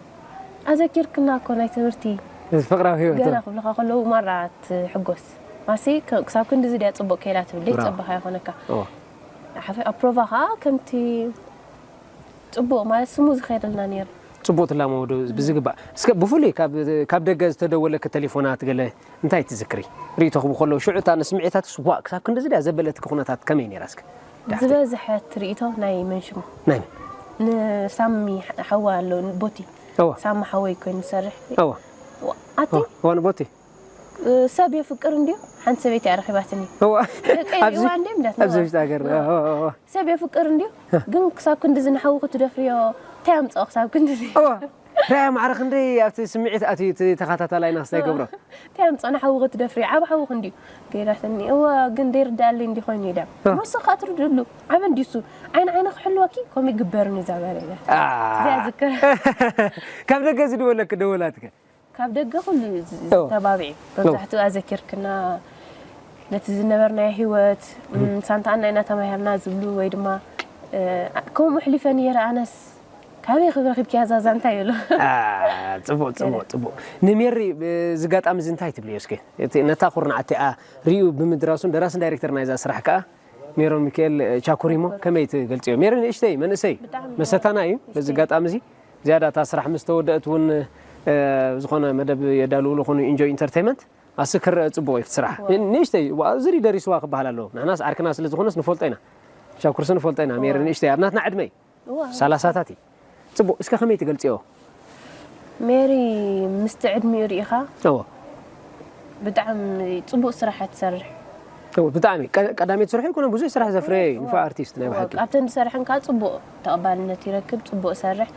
"ኣዘኪርክና እኮ ናይ ትምህርቲ" እዚ ፍቕራዊ ህይወት፣ ገለ እዎ። ክብሉኻ ከለዉ ማራ ትሕጎስ። ማሲ፣ ክ-፣ ክሳብ ክንድዚ ድያ ጽቡቕ ከይዳ ትብል፣ ብራቮ። ዘይጸበኻ ይኾነካ። እዎ። ሓፈ-፣ ኣብ ፕሮቫ ኸኣ ከምቲ ጽቡቕ ማለት ስሙ ዝኸይደልና ነይሩ። ጽቡቕ ትላመዶ ብዝግባእ። እስከ ብፍሉይ ካብ፣ ካብ ደገ ዝተደወለኪ ቴሌፎናት ገለ እንታይ ትዝክሪ? ርእይቶኹም ከሎ ሽዑ እታ ንስምዒታትስ ዋእ ክሳብ ክንድዚ ድያ ዘበለትኪ ኩነታት ከመይ ነይራ እስከ? ዳሕቲ። ዝበዝሐ ትርኢቶ ናይ መን ሽሙ? ናይ መን? ንሳሚ ሓዋ ኣሎ፣ ቦቲ። እዋ። ሳሚ ሓወይ ኮይኑ ዝሰርሕ። እዋ። ኣቲ? እዋ፣ ንቦቲ። እ፣ ሰብ የፍቅር እንድዩ፣ ሓንቲ ሰበይቲ እያ ረኺባትኒ። እዋ። ደቀይ ኣብዚ፣ ሪእዋ እንድዮም እንዳትነዋ። ኣብዚ ውሽጢ ሃገር፣ እዋ። እዋ፣ እዋ፣ እዋ። ሰብ የፍቅር እንድዩ፣ እ። ግን ክሳብ ክንድዚ ንሓዊ ክትደፍርዮ፣ እንታይ ኣምጽኦ ክሳብ ክንድዚ? እዋ። ራያ ማዕረ ክንደይ ኣብቲ ስምዒት ኣትዩ እቲ ተኸታታላይና ክስታይ ገብሮ። እንታይ ኣምፀና ሓዊ ክትደፍሪ ዓብ ሓዊ ክንድዩ ገይራትኒ። እዋ ግን ደይርዳኣለይ እንዲ ኮይኑ ኢለ። እ። መሱ ከኣ ትርድሉ ዓብ እንዲሱ ዓይን ዓይነ ክሕልወኪ ከምኡ ይግበርኒ እዛ በለ ኢላ። አ። እዚኣ ዝክር። ካብ ደገ ዝድወለክ ደወላትከ? ካብ ደገ ኩሉ እዩ ዝ- ኦ። ዝተባብዒ። መብዛሕትኡ ኣዘኪርክና ነቲ ዝነበርናዮ ህይወት ም፣ ሳንታኣና ኢና ተማሂርና ዝብሉ ወይ ድማ እ፣ ከምኡ ኣሕሊፈ ነይረ ኣነስ ካበይ ክረኺብክያ እዛ ዛንታ ይብሉ። አ፣ ጽቡቕ ጽቡቕ ጽቡቕ። ንሜሪ እዚ ኣጋጣሚ እዚ እንታይ ትብልዮ እስኪ? እቲ ነታ ኩርናዕ እቲኣ ሪኡ ብምድራሱን ደራስን ዳይሬክተር ናይዛ ስራሕ ከኣ ሜሮን ሚካኤል ቻኩሪሞ ከመይ ትገልጽዮ? ሜሪ ንእሽተይ መንእሰይ ብጣዕሚ መሰታና እዩ። በዚ ኣጋጣሚ እዚ ዝያዳ እታ ስራሕ ምስ ተወደእት እውን እ፣ ዝኾነ መደብ የዳልውሉ ኾኑ ኢንጆይ ኢንተርቴይመንት ኣስ ክረአ ጽቡቕ እዩ እቲ ስራሕ። ንእሽተይ ዋ፣ ዝሪ ደሪስዋ ክበሃል ኣለዎ። ንሕናስ ዓርክና ስለ ዝኾነስ ንፈልጦ ኢና። ቻኩርሲ ንፈልጦ ኢና። ሜሪ ንእሽተይ ኣብ ናትና ዕድመ እዩ። እዋ። ሰላሳታት እዩ። ጽቡቕ፣ እስከ ከመይ ትገልጽዮ? ሜሪ ምስቲ ዕድሚኡ ርኢኻ እዎ። ብጣዕሚ ጽቡቕ ስራሕ ትሰርሕ። እዎ፣ ብጣዕሚ ቀ- ቀዳመይቲ ስራሕ ይኮነ ብዙሕ ስራሕ ዘፍረየ እዩ። ንፉዕ ኣርቲስት ናይ ብሓቂ። ኣብተን ዝሰርሐን ከዓ ጽቡቕ ተቐባልነት ይረክብ፣ ጽቡቕ ሰርሕ።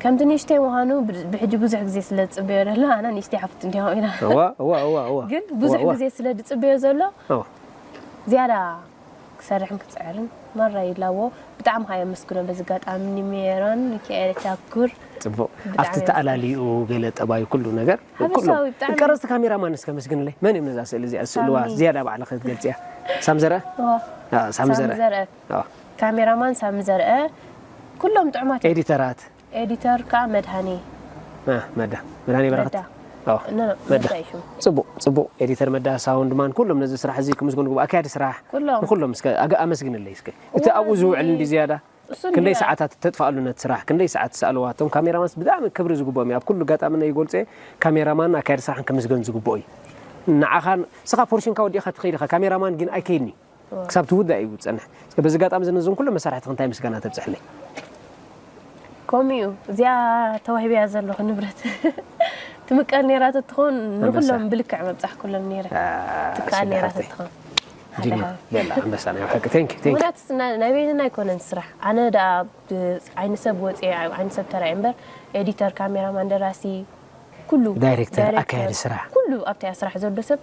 ከምቲ ንእሽተይ ምዃኑ ብ- ብሕጂ ብዙሕ ግዜ ስለ ዝጽበዮ ዘሎ ኣነ ንእሽተይ ሓፍት እንዲሆም ኢና። እዋ እዋ እዋ እዋ። ግን ብዙሕ እዋ፣ እዋ። ግዜ ስለ ዝጽበዮ ዘሎ እዋ። ዝያዳ ክሰርሕን ክጽዕርን ማራ ይላዎ። ብጣዕሚ ከዓ የመስግኖ በዚ ኣጋጣሚ ንሜሮን ሚካኤል ቻኩር። ጽቡቕ። ብጣዕሚ ኣብቲ ተኣላሊኡ ገለ ጠባዩ ኩሉ ነገር ሓፈሻዊ ኩሉ ብጣዕሚ ቀረጽቲ ካሜራማንስ ከመስግንለይ መን እዮም ነዛ ስእሊ እዚኣ ዝስእልዋ ሳሚ። ዝያዳ ባዕልኺ ትገልጽያ? ሳም ዘርአ? ዋ፣ አ፣ ሳሚ ሳሚ ዘርአ። ዘርአ። አ፣ ካሜራማን ሳሚ ዘርአ ኩሎም ጥዑማት እዮም። ኤዲተራት? ኤዲተር ከዓ መድሃኔ አ፣ መዳ መድሃኔ በረኸት? መዳ። አ፣ ኖ፣ ኖ፣ መዳ። መዳ እዩ ሽሙ። ጽቡቕ ጽቡቕ። ኤዲተር መዳ፣ ሳውንድማን ኩሎም ነዚ ስራሕ እዚ ክምስገኑ ግቡእ። ኣካያዲ ስራሕ ኩሎም። ንኩሎም እስከ ኣገ- ኣመስግንለይ እስከ። እቲ ዋ፣ ኣብኡ ዝውዕል እንዲ ዝያዳ እሱ ክንደይ እንዲ- ሰዓታት ተጥፋኣሉ ነቲ ስራሕ? ክንደይ ሰዓት ትስኣልዋ? እቶም ካሜራማንስ ብጣዕሚ ክብሪ ዝግብኦም እዩ። ኣብ ኩሉ ኣጋጣሚ ናይ ይገልጾ እየ። ካሜራማን ኣካያዲ ስራሕን ክምስገን ዝግብኦ እዩ። ንዓኻ ንስኻ ፖርሽንካ ወዲእካ ትኸይድ ኢኻ። ካሜራማን ግን ኣይከይድን እዩ። ክሳብ ትውዳእ እዩ ዝጸንሕ። እስከ በዚ ኣጋጣሚ እዚ ነዞም ኩሎም መሳርሕትኺ እንታይ ምስጋና ተብጽሕለይ? ከምኡ እዩ። እዚኣ ተዋሂብያ ዘለኹ ንብረት ትምቀል ነይራ ተትኸውን ንኹሎም ብልክዕ መብጻሕኩሎም ነይረ። አ፣ ትከኣል ስለ ነይራ ሓፍተይ። ተትኸውን። ጂኒ፣ ቤላ፣ ኣንበሳ ናይ ብሓቂ። ቴንክ ዩ፣ ቴንክ ዩ። ምክንያቱ ስ-፣ ናይ ናይ በይንና ኣይኮነን ስራሕ። ኣነ ደኣ ብ-፣ ዓይኒ ሰብ ወፅየ፣ ዓይኒ ሰብ ተራእየ እምበር ኤዲተር፣ ካሜራማን፣ ደራሲ፣ ኩሉ ዳይሬክተር፣ ዳይሬክተር፣ ኣካያዲ ስራሕ። ኩሉ ኣብቲ ስራሕ ዘሎ ሰብ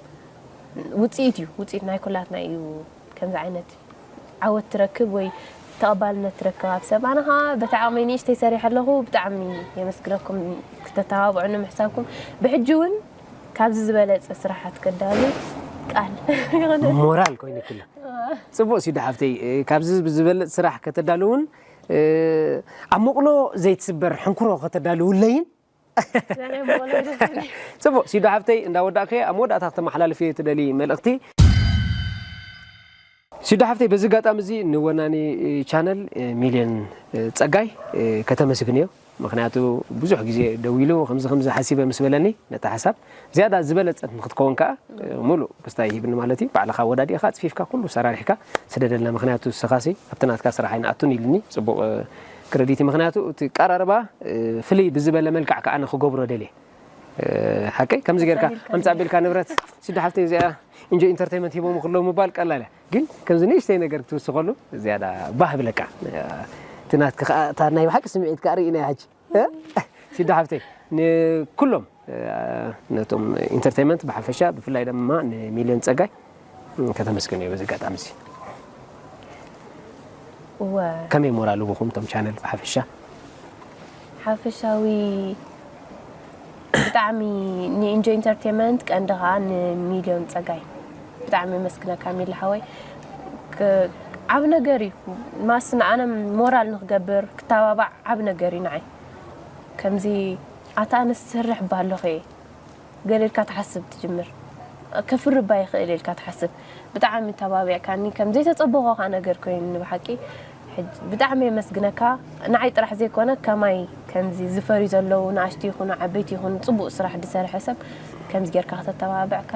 ውፅኢት እዩ። ውፅኢት ናይ ኩላትና እዩ። ከምዚ ዓይነት ዓወት ትረክብ ወይ ተቐባልነት ትረክብ ኣብ ሰብ። ኣነ ኸዓ በቲ ዓቕመይ ንእሽተይ ሰሪሐ ኣለኹ። ብጣዕሚ የመስግነኩም ክተተባብዑኒ ምሕሳብኩም። ብሕጂ እውን ካብዚ ዝበለፀ ስራሓት ከዳሉ ቃል ይኹን። ሞራል ኮይኑክላ። ጽቡቕ ሲዶ ሓፍተይ፣ እ፣ ካብዚ ብዝበልጽ ስራሕ ከተዳልውን፣ እ፣ ኣብ መቕሎ ዘይትስበር ሕንኩሮ ከተዳልውለይን። ጽቡቕ ሲዶ ሓፍተይ፣ እንዳወዳእከ ኣብ መወዳእታ ከተመሓላልፍዮ ትደሊ መልእኽቲ? ሲዶ ሓፍተይ፣ በዚ ኣጋጣሚ እዚ ንወናኒ ቻነል፣ እ፣ ሚልዮን፣ እ፣ ጸጋይ፣ እ፣ ከተመስግንዮ። ምኽንያቱ ብዙሕ ግዜ ደዊሉ ከምዚ ከምዚ ሓሲበ ምስ በለኒ ነታ ሓሳብ ዝያዳ ዝበለጸት ንክትከውን ከኣ፣ እ፣ ሙሉእ ክስታይ ሂብኒ ማለት እዩ። ባዕልኻ ወዳዲእኻ ኣጽፊፍካ ኩሉ ሰራሪሕካ ስደደልና። ምኽንያቱ ንስኻሲ ኣብቲ ናትካ ስራሕ ኣይንኣቱን ኢሉኒ። ጽቡቕ፣ እ፣ ክረዲት እዩ። ምኽንያቱ እቲ ቀራርባ፣ እ፣ ፍልይ ብዝበለ መልክዕ ከኣ ኣነ ክገብሮ ደልየ። እ፣ ሓቀይ ከምዚ ጌርካ ኣምጻእ ቢልካ ንብረት ሲዶ ሓፍተይ እዚኣ ኢንጆይ ኢንተርቴይመንት ሂቦም ክለው ምባል ቀላል እያ። ግን ከምዚ ንእሽተይ ነገር ክትውስኸሉ ዝያዳ ባህ ብለካ። እቲ ናትካ ከኣ እታ ናይ ብሓቂ ስምዒትካ ርኢናያ ሕጂ። እ? ሲዶ ሓፍተይ ንኩሎም፣ እ፣ ነቶም ኢንተርቴይመንት ብሓፈሻ ብፍላይ ድማ ንሚልዮን ጸጋይ ከተመስግንዮ በዚ ኣጋጣሚ እዚ። እወ። ከመይ ሞራል ህቡኹም እቶም ቻነል ብሓፈሻ? ሓፈሻዊ ብጣዕሚ ንኢንጆይ ኢንተርቴይመንት ቀንዲ ኸዓ ንሚልዮን ጸጋይ ብጣዕሚ የመስግነካ ሚሊ ሓወይ። ክ-፣ ዓብ ነገር እዩ። ማስ ንዓነ ሞራል ንክገብር ክተባባዕ ዓብ ነገር እዩ ንዓይ። ከምዚ ኣታ ኣነስ ዝሰርሕ እባ ኣለኹ እየ። ገለ ኢልካ ትሓስብ ትጅምር። ከፍሪ እባ ይኽእል ኢልካ ትሓስብ። ብጣዕሚ ተባቢዕካኒ፣ ከም ዘይተጸበኾ ከኣ ነገር ኮይኑ ንብሓቂ። ሕጂ ብጣዕሚ የመስግነካ። ንዓይ ጥራሕ ዘይኮነ፣ ከማይ ከምዚ ዝፈርዩ ዘለዉ፣ ንኣሽቱ ይኹኑ ዓበይቲ ይኹኑ፣ ጽቡቕ ስራሕ ዝሰርሐ ሰብ ከምዚ ጌርካ ከተተባብዕካ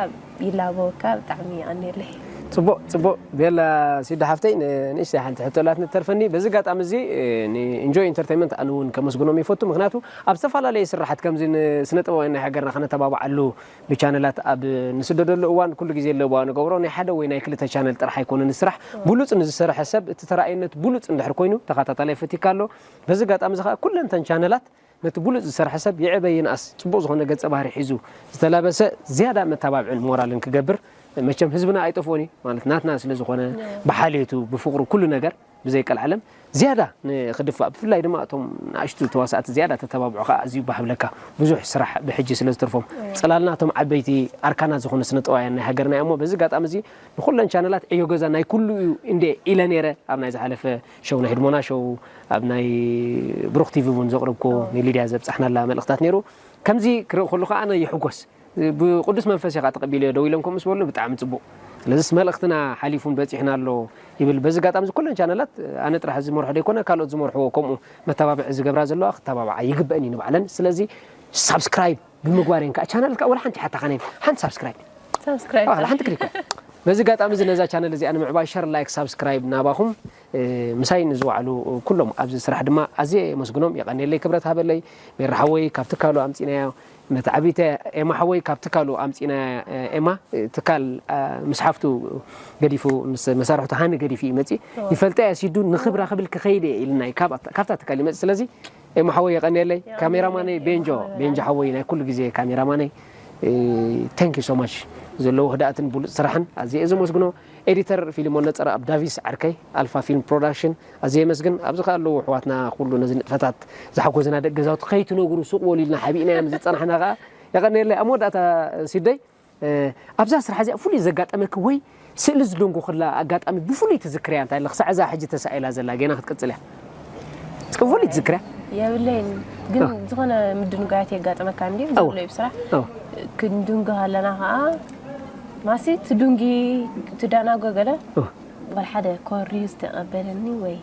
ይላበወካ። ብጣዕሚ የቐንየለይ። ጽቡቕ፣ ጽቡቕ። ቤላ ሲዶ ሓፍተይ፣ ን-፣ ንእሽተይ ሓንቲ ሕቶ ኣላትኒ ተርፈኒ። በዚ ኣጋጣሚ እዚ፣ እ፣ ንኢንጆይ ኢንተርቴይመንት ኣነ እውን ከመስግኖም ይፈቱ። ምኽንያቱ ኣብ ዝተፈላለየ ስራሓት ከምዚ ንስነ ጥበባውያን ናይ ሃገርና ከነተባብዓሉ ብቻነላት ኣብ ንስደደሉ እዋን ኩሉ ግዜ ኣለዋ ንገብሮ። ናይ ሓደ ወይ ናይ ክልተ ቻነል ጥራሕ ኣይኮነን ስራሕ። ብሉጽ ንዝሰርሐ ሰብ እቲ ተራእየነት ብሉጽ እንድሕር ኮይኑ ተኸታታላይ ፈቲካ ኣሎ። በዚ ኣጋጣሚ እዚ ኸኣ ኩለን እተን ቻነላት ነቲ ብሉጽ ዝሰርሐ ሰብ ይዕበ ይንኣስ ጽቡቕ ዝኾነ ገጸ ባህሪ ሒዙ ዝተላበሰ ዝያዳ መተባብዕን ሞራልን ክገብር፣ መቸም ህዝብና ኣይጠፍኦን እዩ ማለት ናትና ስለ ዝኾነ፣ ብሓልዮቱ ብፍቕሩ ኩሉ ነገር ብዘይ ቀልዓለም ዝያዳ ንክድፋእ፣ ብፍላይ ድማ እቶም ንኣሽቱ ተዋሳእቲ ዝያዳ ተተባብዑ ከዓ ኣዝዩ ባህ ብለካ። ብዙሕ ስራሕ ብሕጂ ስለ ዝተርፎም፣ ጽላልና እቶም ዓበይቲ ኣርካናት ዝኾኑ ስነ ጥበባውያን ናይ ሃገርና እዮም። በዚ ኣጋጣሚ እዚ ንኩለን ቻነላት ዕዮ ገዛ ናይ ኩሉ እዩ እንደ ኢለ ነይረ። ኣብ ናይ ዝሓለፈ ሸው ናይ ህድሞና ሸው፣ ኣብ ናይ ብሩኽ ቲቪ እውን ዘቕረብኮ ንሊድያ ዘብጻሕናላ መልእኽታት ነይሩ። ከምዚ ክርኢ ከለኹ ኣነ ይሕጎስ። ብቅዱስ መንፈስ ኢኻ ተቐቢልዮ ደው ኢሎም ከምኡ ዝበሉ ብጣዕሚ ጽቡቕ። ስለዚስ መልእኽትና ሓሊፉን በጺሕና ኣሎ ይብል። በዚ ኣጋጣሚ እዚ ኩለን ቻነላት ኣነ ጥራሕ ዝመርሖ ደይኮነ ካልኦት ዝመርሕዎ ከምኡ መተባብዒ ዝገብራ ዘለዋ ክተባብዓ ይግበእን እዩ ንባዕለን። ስለዚ ሳብስክራይብ ብምግባር እየን ከዓ ቻነል ከዓ ወላ ሓንቲ ሓታኻን እየን። ሓንቲ ሳብስክራይብ ሳብስክራይብ ዋላ ሓንቲ ክሊክ። በዚ ኣጋጣሚ እዚ ነዛ ቻነል እዚኣ ንምዕባይ ሸር፣ ላይክ፣ ሳብስክራይብ ናባኹም፣ እ፣ ምሳይ ንዝወዓሉ ኩሎም ኣብዚ ስራሕ ድማ ኣዝየ የመስግኖም። የቐንየለይ፣ ክብረት ሃበለይ። ሜራ ሓወይ ካብ ትካሉ ኣምጺናዮ። ነቲ ዓቢተ ኤማ ሓወይ ካብ ትካሉ ኣምጺና፣ እ፣ ኤማ፣ እ፣ ትካል፣ እ፣ ምስ ሓፍቱ ገዲፉ፣ ምስ መሳርሕቱ ሃኒ ገዲፉ እዩ መጺእ። ይፈልጠ እያ ሲዱ ንኽብራ ክብል ክኸይድ እየ ኢልና እዩ ካብ ኣታ-፣ ካብታ ትካል ይመጽእ። ስለዚ ኤማ ሓወይ የቐንየለይ። የቐንየለይ። ካሜራማነይ ቤንጆ፣ ኤማ ሓወይ። ቤንጆ ሓወይ ናይ ኩሉ ግዜ ካሜራማነይ። እ፣ thank you so much ዘለዎ ህድኣትን ብሉጽ ስራሕን ኣዝየ እየ ዘመስግኖ። ኤዲተር ፊልሞን ነጸረ ኣብ ዳቪስ ዓርከይ ኣልፋ ፊልም ፕሮዳክሽን ኣዝየ የመስግን። ኣብዚ ከኣ ኣለዉ ኣሕዋትና ኩሉ ነዚ ንጥፈታት ዝሓጎዘና ደቂ ገዛውቲ ከይትነግሩ ሱቕ በሉ ኢልና ሓቢእናዮም ዝጸናሕና ከኣ የቐንየለይ። ኣብ መወዳእታ ሲደይ፣ እ፣ ኣብዛ ስራሕ እዚኣ ፍሉይ ዘጋጠመኪ ወይ ስእሊ ዝደንጎኽላ ኣጋጣሚ ብፍሉይ ትዝክርያ እንታይ ኣሎ? ክሳዕ እዛ ሕጂ ተሳኢላ ዘላ ጌና ክትቅጽል እያ። እስከ ፍሉይ ትዝክርያ? የብለይን፣ ግን ኣዎ። ዝኾነ ምድንጓያት የጋጥመካ እንድዩ? ኣዎ። ዘሎ እዩ ብስራሕ። ኣዎ። ክንድንጎ ከለና ከኣ ማሲ ትድንጊ፣ ትደናጎ ገለ ኣዎ። ወላ ሓደ ኮርዩ ዝተቐበለኒ ወይ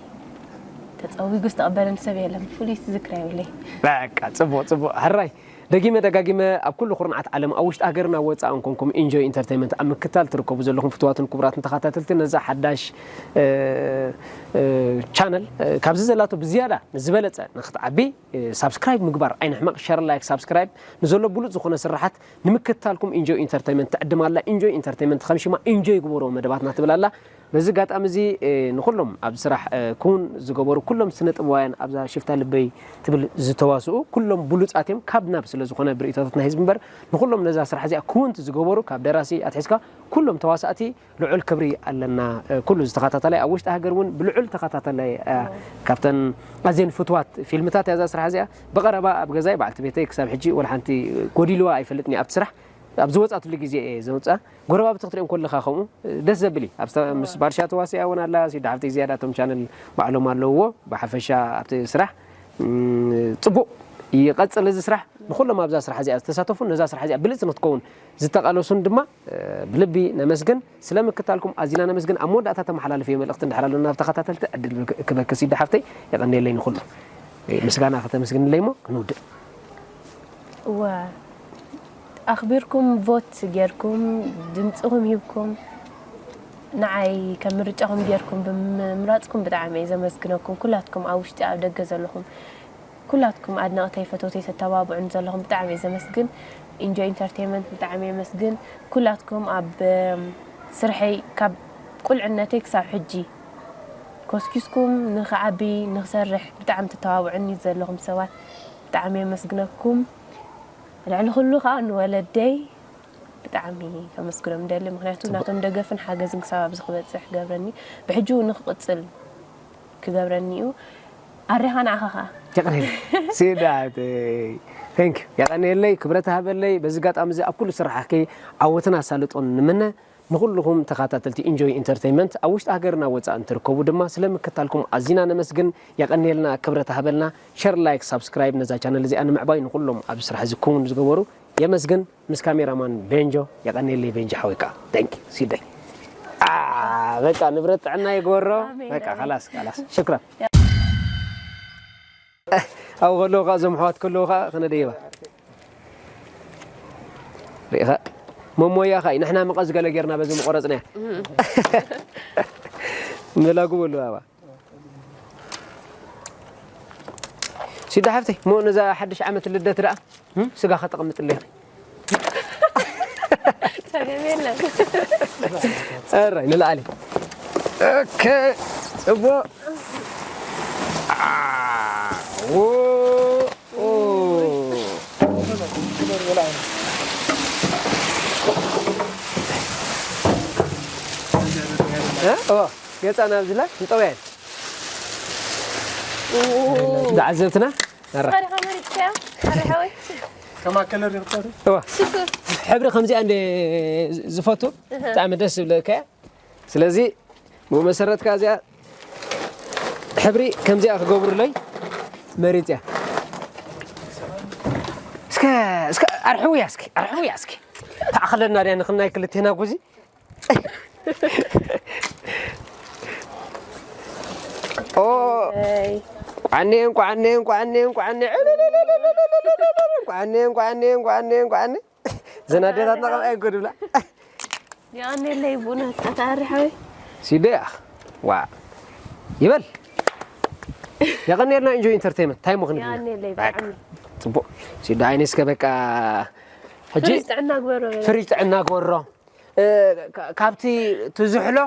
ተጸዊጉ ዝተቐበለኒ ሰብ የለን። ፍሉይ ትዝክር የብለይ። በቃ፣ ጽቡቕ፣ ጽቡቕ። ሕራይ፣ ደጊመ ደጋጊመ ኣብ ኩሉ ኩርናዓት ዓለም፣ ኣብ ውሽጢ ሃገርና ወጻእን ኮንኩም ኢንጆይ ኢንተርተይመንት ኣብ ምክታል ትርከቡ ዘለኹም ፍቱዋትን ክቡራትን ተኸታተልቲ ነዛ ሓዳሽ፣ እ፣ እ፣ ቻነል፣ እ፣ ካብዚ ዘላቶ ብዝያዳ ንዝበለጸ ንክትዓቢ፣ እ፣ ሳብስክራይብ ምግባር ኣይንሕመቕ። ሸር፣ ላይክ፣ ሳብስክራይብ ንዘሎ ብሉጽ ዝኾነ ስራሓት ንምክታልኩም ኢንጆይ ኢንተርተይመንት ትዕድም ኣላ። ኢንጆይ ኢንተርተይመንት ከም ሽማ ኢንጆይ ግበርዎ መደባትና ትብል ኣላ። በዚ ኣጋጣሚ እዚ፣ እ፣ ንኹሎም ኣብ ስራሕ፣ እ፣ ክውን ዝገበሩ ኩሎም ስነ ጥበባውያን ኣብዛ ሽፍታ ልበይ ትብል ዝተዋስኡ ኩሎም ብሉጻት እዮም። ካብ ናብ ስለ ዝኾነ ብርእይቶታት ናይ ህዝቢ እምበር ንኹሎም ነዛ ስራሕ እዚኣ ክውንቲ ዝገበሩ ካብ ደራሲ ኣትሒዝካ ኩሎም ተዋሳእቲ ልዑል ክብሪ ኣለና። እ፣ ኩሉ ዝተኸታተላይ ኣብ ውሽጢ ሃገር እውን ብልዑል ተኸታተላይ፣ እ፣ ካብተን ኣዝየን ፍትዋት ፊልምታት እያ እዛ ስራሕ እዚኣ። ብቐረባ ኣብ ገዛይ በዓልቲ ቤተይ ክሳብ ሕጂ ወላ ሓንቲ ጎዲልዋ ኣይፈልጥን እያ ኣብቲ ስራሕ። ኣብ ዝወጻትሉ ግዜ እየ ዘውጽኣ። ጎረባብቲ ክትሪኦም ከለኻ ከምኡ ደስ ዘብል እዩ። ኣብ ስተ-፣ ምስ ባርሻ ተዋሲኣ እውን ኣላ። ሲዳ ሓፍተይ ዝያዳ እቶም ቻነል ባዕሎም ኣለውዎ። ብሓፈሻ ኣብቲ ስራሕ፣ እም፣ ጽቡቕ ይቐጽል እዚ ስራሕ። ንኹሎም ኣብዛ ስራሕ እዚኣ ዝተሳተፉን ነዛ ስራሕ እዚኣ ብልጽቲ ንክትከውን ዝተቓለሱን ድማ፣ እ፣ ብልቢ ነመስግን። ስለ ምክታልኩም ኣዚና ነመስግን። ኣብ መወዳእታ ተመሓላልፍዮ መልእኽቲ እንድሕር ኣሎ ናብ ተኸታተልቲ ዕድል ክበኪ ሲዳ ሓፍተይ። የቐንየለይ ንኹሉ። እ፣ ምስጋና ከተመስግንለይ እሞ ክንውድእ። እወ፣ ኣኽቢርኩም ቮት ጌርኩም፣ ድምጽኹም ሂብኩም፣ ንዓይ ከም ምርጫኹም ጌርኩም ብምምራጽኩም ብጣዕሚ እየ ዘመስግነኩም። ኩላትኩም ኣብ ውሽጢ ኣብ ደገ ዘለኹም፣ ኩላትኩም ኣድነቕተይ፣ ፈተውተይ፣ ተተባብዑን ዘለኹም ብጣዕሚ እየ ዘመስግን። ኢንጆይ ኢንተርቴይንመንት ብጣዕሚ እየ መስግን። ኩላትኩም ኣብ፣ እም፣ ስርሐይ ካብ ቁልዕነተይ ክሳብ ሕጂ ኮስኪስኩም ንኽዓቢ፣ ንኽሰርሕ ብጣዕሚ ተተባብዑኒ ዘለኹም ሰባት ብጣዕሚ የመስግነኩም። ልዕሊ ኩሉ ከኣ ንወለደይ ብጣዕሚ ከመስግኖም እደሊ። ምኽንያቱ ናቶም ደገፍን ሓገዝን ክሳብ ኣብዚ ክበጽሕ ገብረኒ፣ ብሕጂ እውን ንክቕጽል ክገብረኒ እዩ። ኣሬኻ ንዓኻ ከኣ። የቐንየለይ። ሲዳ፣ ቴንክ ዩ። የቐንየለይ፣ ክብረት ሃበለይ። በዚ ኣጋጣሚ እዚ ኣብ ኩሉ ስራሕኪ ዓወትን ኣሳልጦን ንምነ። ንኹልኹም ተኸታተልቲ ኢንጆይ ኢንተርቴይንመንት ኣብ ውሽጢ ሃገርና ወጻእን ትርከቡ ድማ ስለ ምክታልኩም ኣዚና ነመስግን። የቐንየልና፣ ክብረት ሃበልና። ሸር፣ ላይክ፣ ሳብስክራይብ ነዛ ቻነል እዚኣ ንምዕባይ ንኹሎም ኣብዚ ስራሕ እዚ ክውን ዝገበሩ የመስግን። ምስ ካሜራማን ቤንጆ የቐንየለይ፣ ቤንጆ ሓወይ ከኣ። ቴንክ ዩ፣ ሲደይ። ኣ፣ በቃ ንብረት ጥዕና ይግበሮ። ኣሜን፣ በቃ ኣሜን። ካላስ፣ ካላስ። ሽክራን። ኣብኡ ከለዉ ከኣ እዞም ኣሕዋት ከለዉ ከኣ ክነደይባ። ርኢኻ? መሞያ ከኣ እዩ። ንሕና መቐዝ ገለ ጌርና በዚ ምቆረጽናያ። መላጉ በሉ ኣባ። ሲዳ ሓፍተይ፣ እሞ ነዛ ሓድሽ ዓመት ልደት ደኣ፣ እም፣ ስጋ ከተቐምጥለይ ኢኺ። ጸገም የለን። ኣራይ፣ ንላዕሊ። ኦኬ፣ ጽቡቕ። ኣ፣ ዎ፣ ኦ። እ? ኦ፣ ገጻ ናብ ዝላ እንጠውያን። ንዓዘብትና። ኣረ። ታሪኻ መሪጽካዮ? ኣረ ሓወይ። ከማ ከለር ይኽተቱ እዋ፣ ሽኩር። ሕብሪ ከምዚኣ እንደ ዝፈቱ ብጣዕሚ ደስ ዝብለካ እያ። ስለዚ ብኡ መሰረት ከኣ እዚኣ ሕብሪ ከምዚኣ ክገብሩለይ መሪጽ እያ። እስከ እስከ ኣርሕውያ እስኪ ኣርሕውያ እስኪ ተኣኸለና ድያ ንኽናይ ክልቴና ጉዚ ኦ ኣይ ቋኔ ቋኔ ቋኔ ቋኔ ቋኔ ቋኔ ቋኔ ቋኔ ዘናደታትና ከምኣ ይጎድብላ የቐኔለይ ቡና ኣታሪ ሓወይ። ሲደያ ዋ ይበል የቐኔልና ኢንጆይ ኢንተርቴንመንት እንታይ ምኽን የቐኔለይ ብጣዕሚ። ጽቡቅ ሲዳ ዓይነ እስከ በቃ ሕጂ ፍሪጅ ጥዕና ግበሮ በለ። ፍሪጅ ጥዕና ግበሮ እ፣ ካ- ካብቲ ትዝሕሎ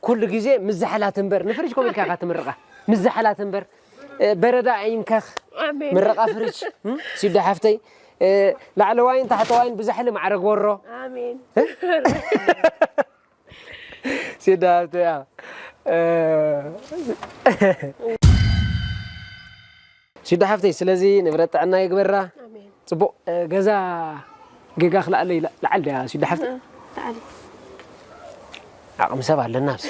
ኩሉ ግዜ ምዝሓላት እምበር ንፍሪጅ ኮሚልካ ኢኻ ትምርቓ ምዝሓላት እምበር እ፣ በረዳ ኣይንከኽ ኣሜን። ምርቓ ፍሪጅ እም? ሲዳ ሓፍተይ እ፣ ላዕለዋይን ታሕተዋይን ብዛሕሊ ማዕረ ግበሮ ኣሜን። ሲዳ ሃብተይ ያ እ፣ ሲዳ ሓፍተይ ስለዚ ንብረት ጥዕና ይግበራ ኣሜን። ጽቡቕ እ፣ ገዛ ጌጋ ክልኣለይ ላ- ላዓል ድያ ሲዳ ሓፍተይ ተዓሊ ዓቕሚ ሰብ ኣለና ኣብዚ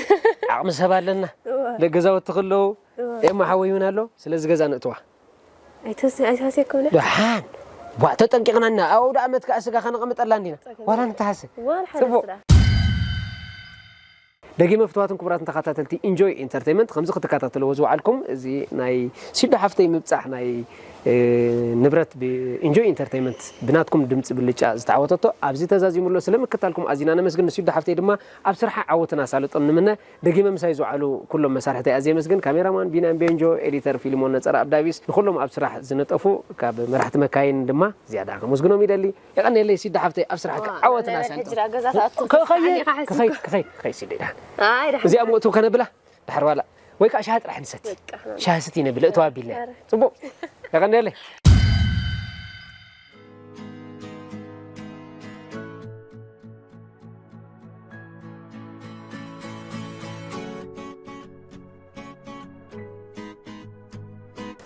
ዓቕሚ ሰብ ኣለና እወ። ደገዛውቲ ክለዉ እወ። ኤማ ሓወይ እውን ኣሎ ስለዚ ገዛ ንእትዋ ኣይተስ ኣይታሴኩም ለ ደሓን ቧ ተጠንቂቕና ኢና ኣብኡ ደኣ መትከኣ ስጋ ከነቐምጠላ እንዲና ዋላ ንተሃሰ ዋን ሓደ ጽቡቕ። ስራ ደጊመ ፍትዋትን ክቡራትን ተኸታተልቲ ኢንጆይ ኢንተርቴንመንት ከምዚ ክትከታተልዎ ዝወዓልኩም እዚ ናይ ሲዶ ሓፍተይ ምብጻሕ ናይ እ፣ ንብረት ብኢንጆይ ኢንተርቴንመንት ብናትኩም ድምፂ ብልጫ ዝተዓወተቶ ኣብዚ ተዛዚሙሎ ስለምክታልኩም ኣዚና ነመስግን ንሲዶ ሓፍተይ ድማ ኣብ ስርሓ ዓወትን ኣሳልጦን ንምነ ደጊመ ምሳይ ዝወዓሉ ኩሎም መሳርሕተይ ኣዝየ የመስግን ካሜራማን ቢንያም ቤንጆ ኤዲተር ፊልሞን ነፀረ ኣብ ዳቪስ ንኩሎም ኣብ ስራሕ ዝነጠፉ ካብ መራሕቲ መካይን ድማ ዝያዳ ከመስግኖም ይደሊ የቐንየለይ ሲዶ ሓፍተይ ኣብ ስራሕካ ዓወትን ኣሳልጦን ሕጅራ ገዛ ተኣቱ ከኸይ ኣኒኻ ሓሲብካ። ከኸይ ከኸይ ሲዶ ይዳን ኣይ ደሓን እዚኣ ምእቱ ከነብላ ድሕር ዋላ ወይ ከዓ ሻሂ ጥራሕ ንሰቲ በቃ። ሻሂ ስቲ ነብለ እተዋ ቢለ ኧረ። ፅቡቅ የቐንየለይ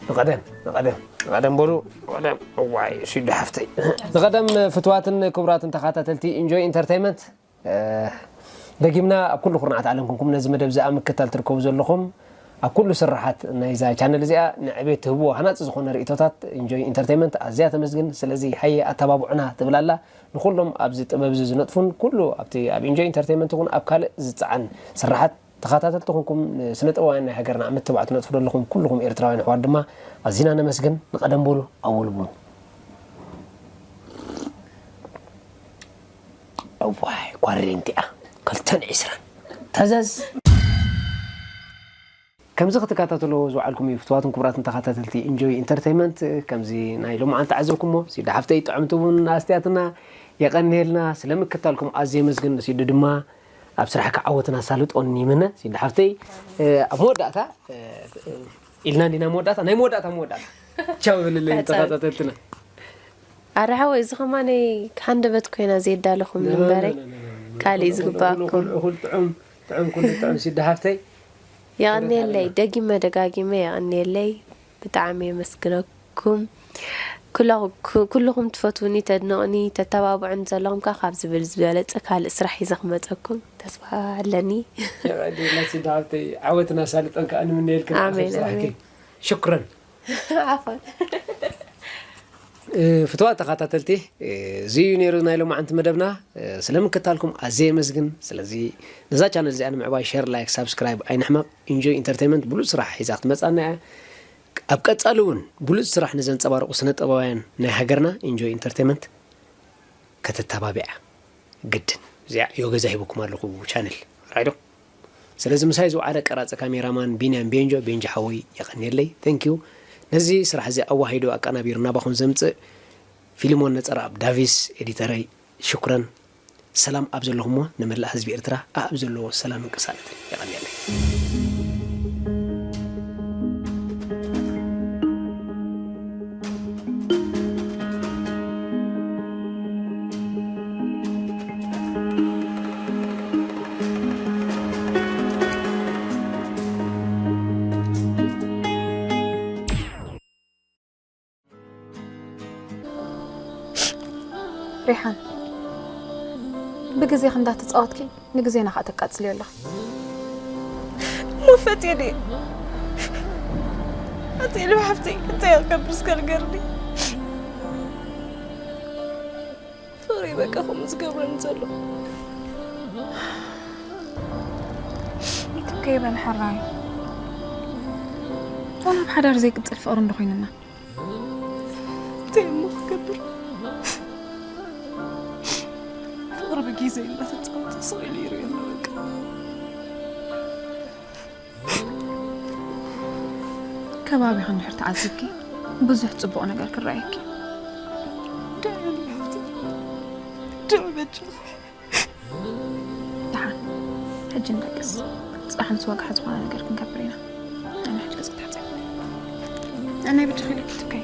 ንቐደም ንቐደም ንቐደም በሉ ንቐደም እዋይ ሲዱ ሓፍተይ ንቐደም ፍትዋትን ክቡራትን ተኸታተልቲ ኢንጆይ ኢንተርቴይመንት ደጊምና ኣብ ኩሉ ኩርናዓት ዓለም ኩንኩም ነዚ መደብ እዚ ኣብ ምክታል ትርከቡ ዘለኹም ኣብ ኩሉ ስራሓት ናይዛ ቻነል እዚኣ ንዕቤት ትህብዎ ሃናፂ ዝኾነ ርእቶታት ኢንጆይ ኢንተርቴይመንት ኣዝያ ተመስግን ስለዚ ሃየ ኣተባብዑና ትብል ኣላ ንኩሎም ኣብዚ ጥበብ እዚ ዝነጥፉን ኩሉ ኣብቲ ኣብ ኢንጆይ ኢንተርቴይመንት ይኹን ኣብ ካልእ ዝፀዓን ስራሓት ተኸታተልቲ ኩንኩም ንስነ ጥበባውያን ናይ ሃገርና ኣብ ምትብባዕ ትነጥፉ ዘለኹም ኩልኹም ኤርትራውያን ኣሕዋት ድማ ኣዚና ነመስግን ንቐደም በሉ ኣወልቡን እዋይ ኳሬንቲኣ ክልተን ዒስራን ተዘዝ ከምዚ ክትከታተልዎ ዝወዓልኩም እዩ ፍትዋትን ክቡራትን ተኸታተልቲ ኢንጆይ ኢንተርቴይመንት ከምዚ ናይ ሎማዓንቲ ዓዘብኩሞ ሲዳ ሓፍተይ ጥዕምቲ ቡን ኣስትያትና የቐንየልና ስለምክታልኩም ኣዝየ መስግን ንሲዱ ድማ ኣብ ስራሕካ ዓወትን ኣሳልጦን ይምነ ሲዳ ሓፍተይ ኣብ መወዳእታ ኢልና እንዲና መወዳእታ ናይ መወዳእታ መወዳእታ ቻው ብልለይ ተኸታተልትና ኣረ ሓወይ እዚ ከማነይ ሃንደበት ኮይና ዘየዳለኹም እምበረይ ካሊእ ዝግባኣኩም እኹል ጥዑም ጥዑም ኩሉ ጥዑም ሲዳ ሓፍተይ የቐንየለይ ደጊመ ደጋጊመ የቐንየለይ ብጣዕሚ የመስግነኩም ኩለኹ- ኩ- ኩልኹም ትፈትውኒ ተድንቕኒ ተተባብዑኒ ዘለኹም ከዓ ካብ ዝብል ዝበለፀ ካልእ ስራሕ ሒዘ ክመፀኩም ተስፋ ኣለኒ የቐንየልና ሲዳ ሓፍተይ ዓወትና ሳልጠን ከዓ ንምነየልክን ኣሜን፣ ስራሕኪ ኣሜን። ሽኩረን ዓፎን ፍትዋ ተኸታተልቲ እዚ እዩ ነይሩ ናይ ሎማዓንቲ መደብና ስለምክታልኩም ኣዝየ የመስግን ስለዚ ነዛ ቻነል እዚኣ ንምዕባይ ሸር ላይክ ሳብስክራይብ ኣይንሕመቕ ኢንጆይ ኢንተርቴይመንት ብሉፅ ስራሕ ሒዛ ክትመፃና እያ ኣብ ቀፃሊ እውን ብሉፅ ስራሕ ንዘንፀባርቑ ስነ ጥበባውያን ናይ ሃገርና ኢንጆይ ኢንተርቴይመንት ከተተባቢዓ ግድን እዚኣ ዮ ገዛ ሂቡኩም ኣለኹ ቻነል ራይዶ ስለዚ ምሳይ ዝወዓለ ቀራፂ ካሜራማን ቢንያም ቤንጆ ቤንጆ ሓወይ የቐንየለይ thank you ነዚ ስራሕ እዚ ኣዋሂዱ ኣቀናቢሩ ናባኹም ዘምፅእ ፊልሞን ነፀረኣብ ዳቪስ ኤዲተረይ ሽኩረን ሰላም ኣብ ዘለኹሞ ንመላእ ህዝቢ ኤርትራ ኣኣብ ዘለዎ ሰላምን ቅሳነትን የቐንየለይ ሪሓን፣ ብግዜኺ እንዳተጻወትኪ ንግዜና ኸኣ ተቃጽልዮ ኣለኺ። እሞ ፈትየ ድየ? ኣቲ ኢሉ ሓፍተይ እንታይ ክገብር እስከ ንገርኒ። ፍቕሪ በቃ ከምኡ ዝገብረኒ ዘሎ። ከይበል ሓራይ፣ ዋላ ኣብ ሓዳር ዘይቅጽል ፍቕሪ እንዶ ኮይንና። እንታይ እሞ ክገብር? ፍቕሪ ብግዜ እንዳተጻወተ ስቕ ኢሉ ይርእዮ ኣሎ በቃ። ከባቢኻ እንድሕር ተዓዚብኪ ብዙሕ ጽቡቕ ነገር ክረኣየኪ። ደዓይ ሓፍተይ፣ ደዓይ በጃ። ደሓን፣ ሕጂ ንደቅስ። ጽባሕ ምስ ወግሐ ዝኾነ ነገር ክንገብር ኢና። ኣነ ሕጂ ገጽ ክትሕጸብ። ኣነ ብቻ ኺልኪ ትከይ።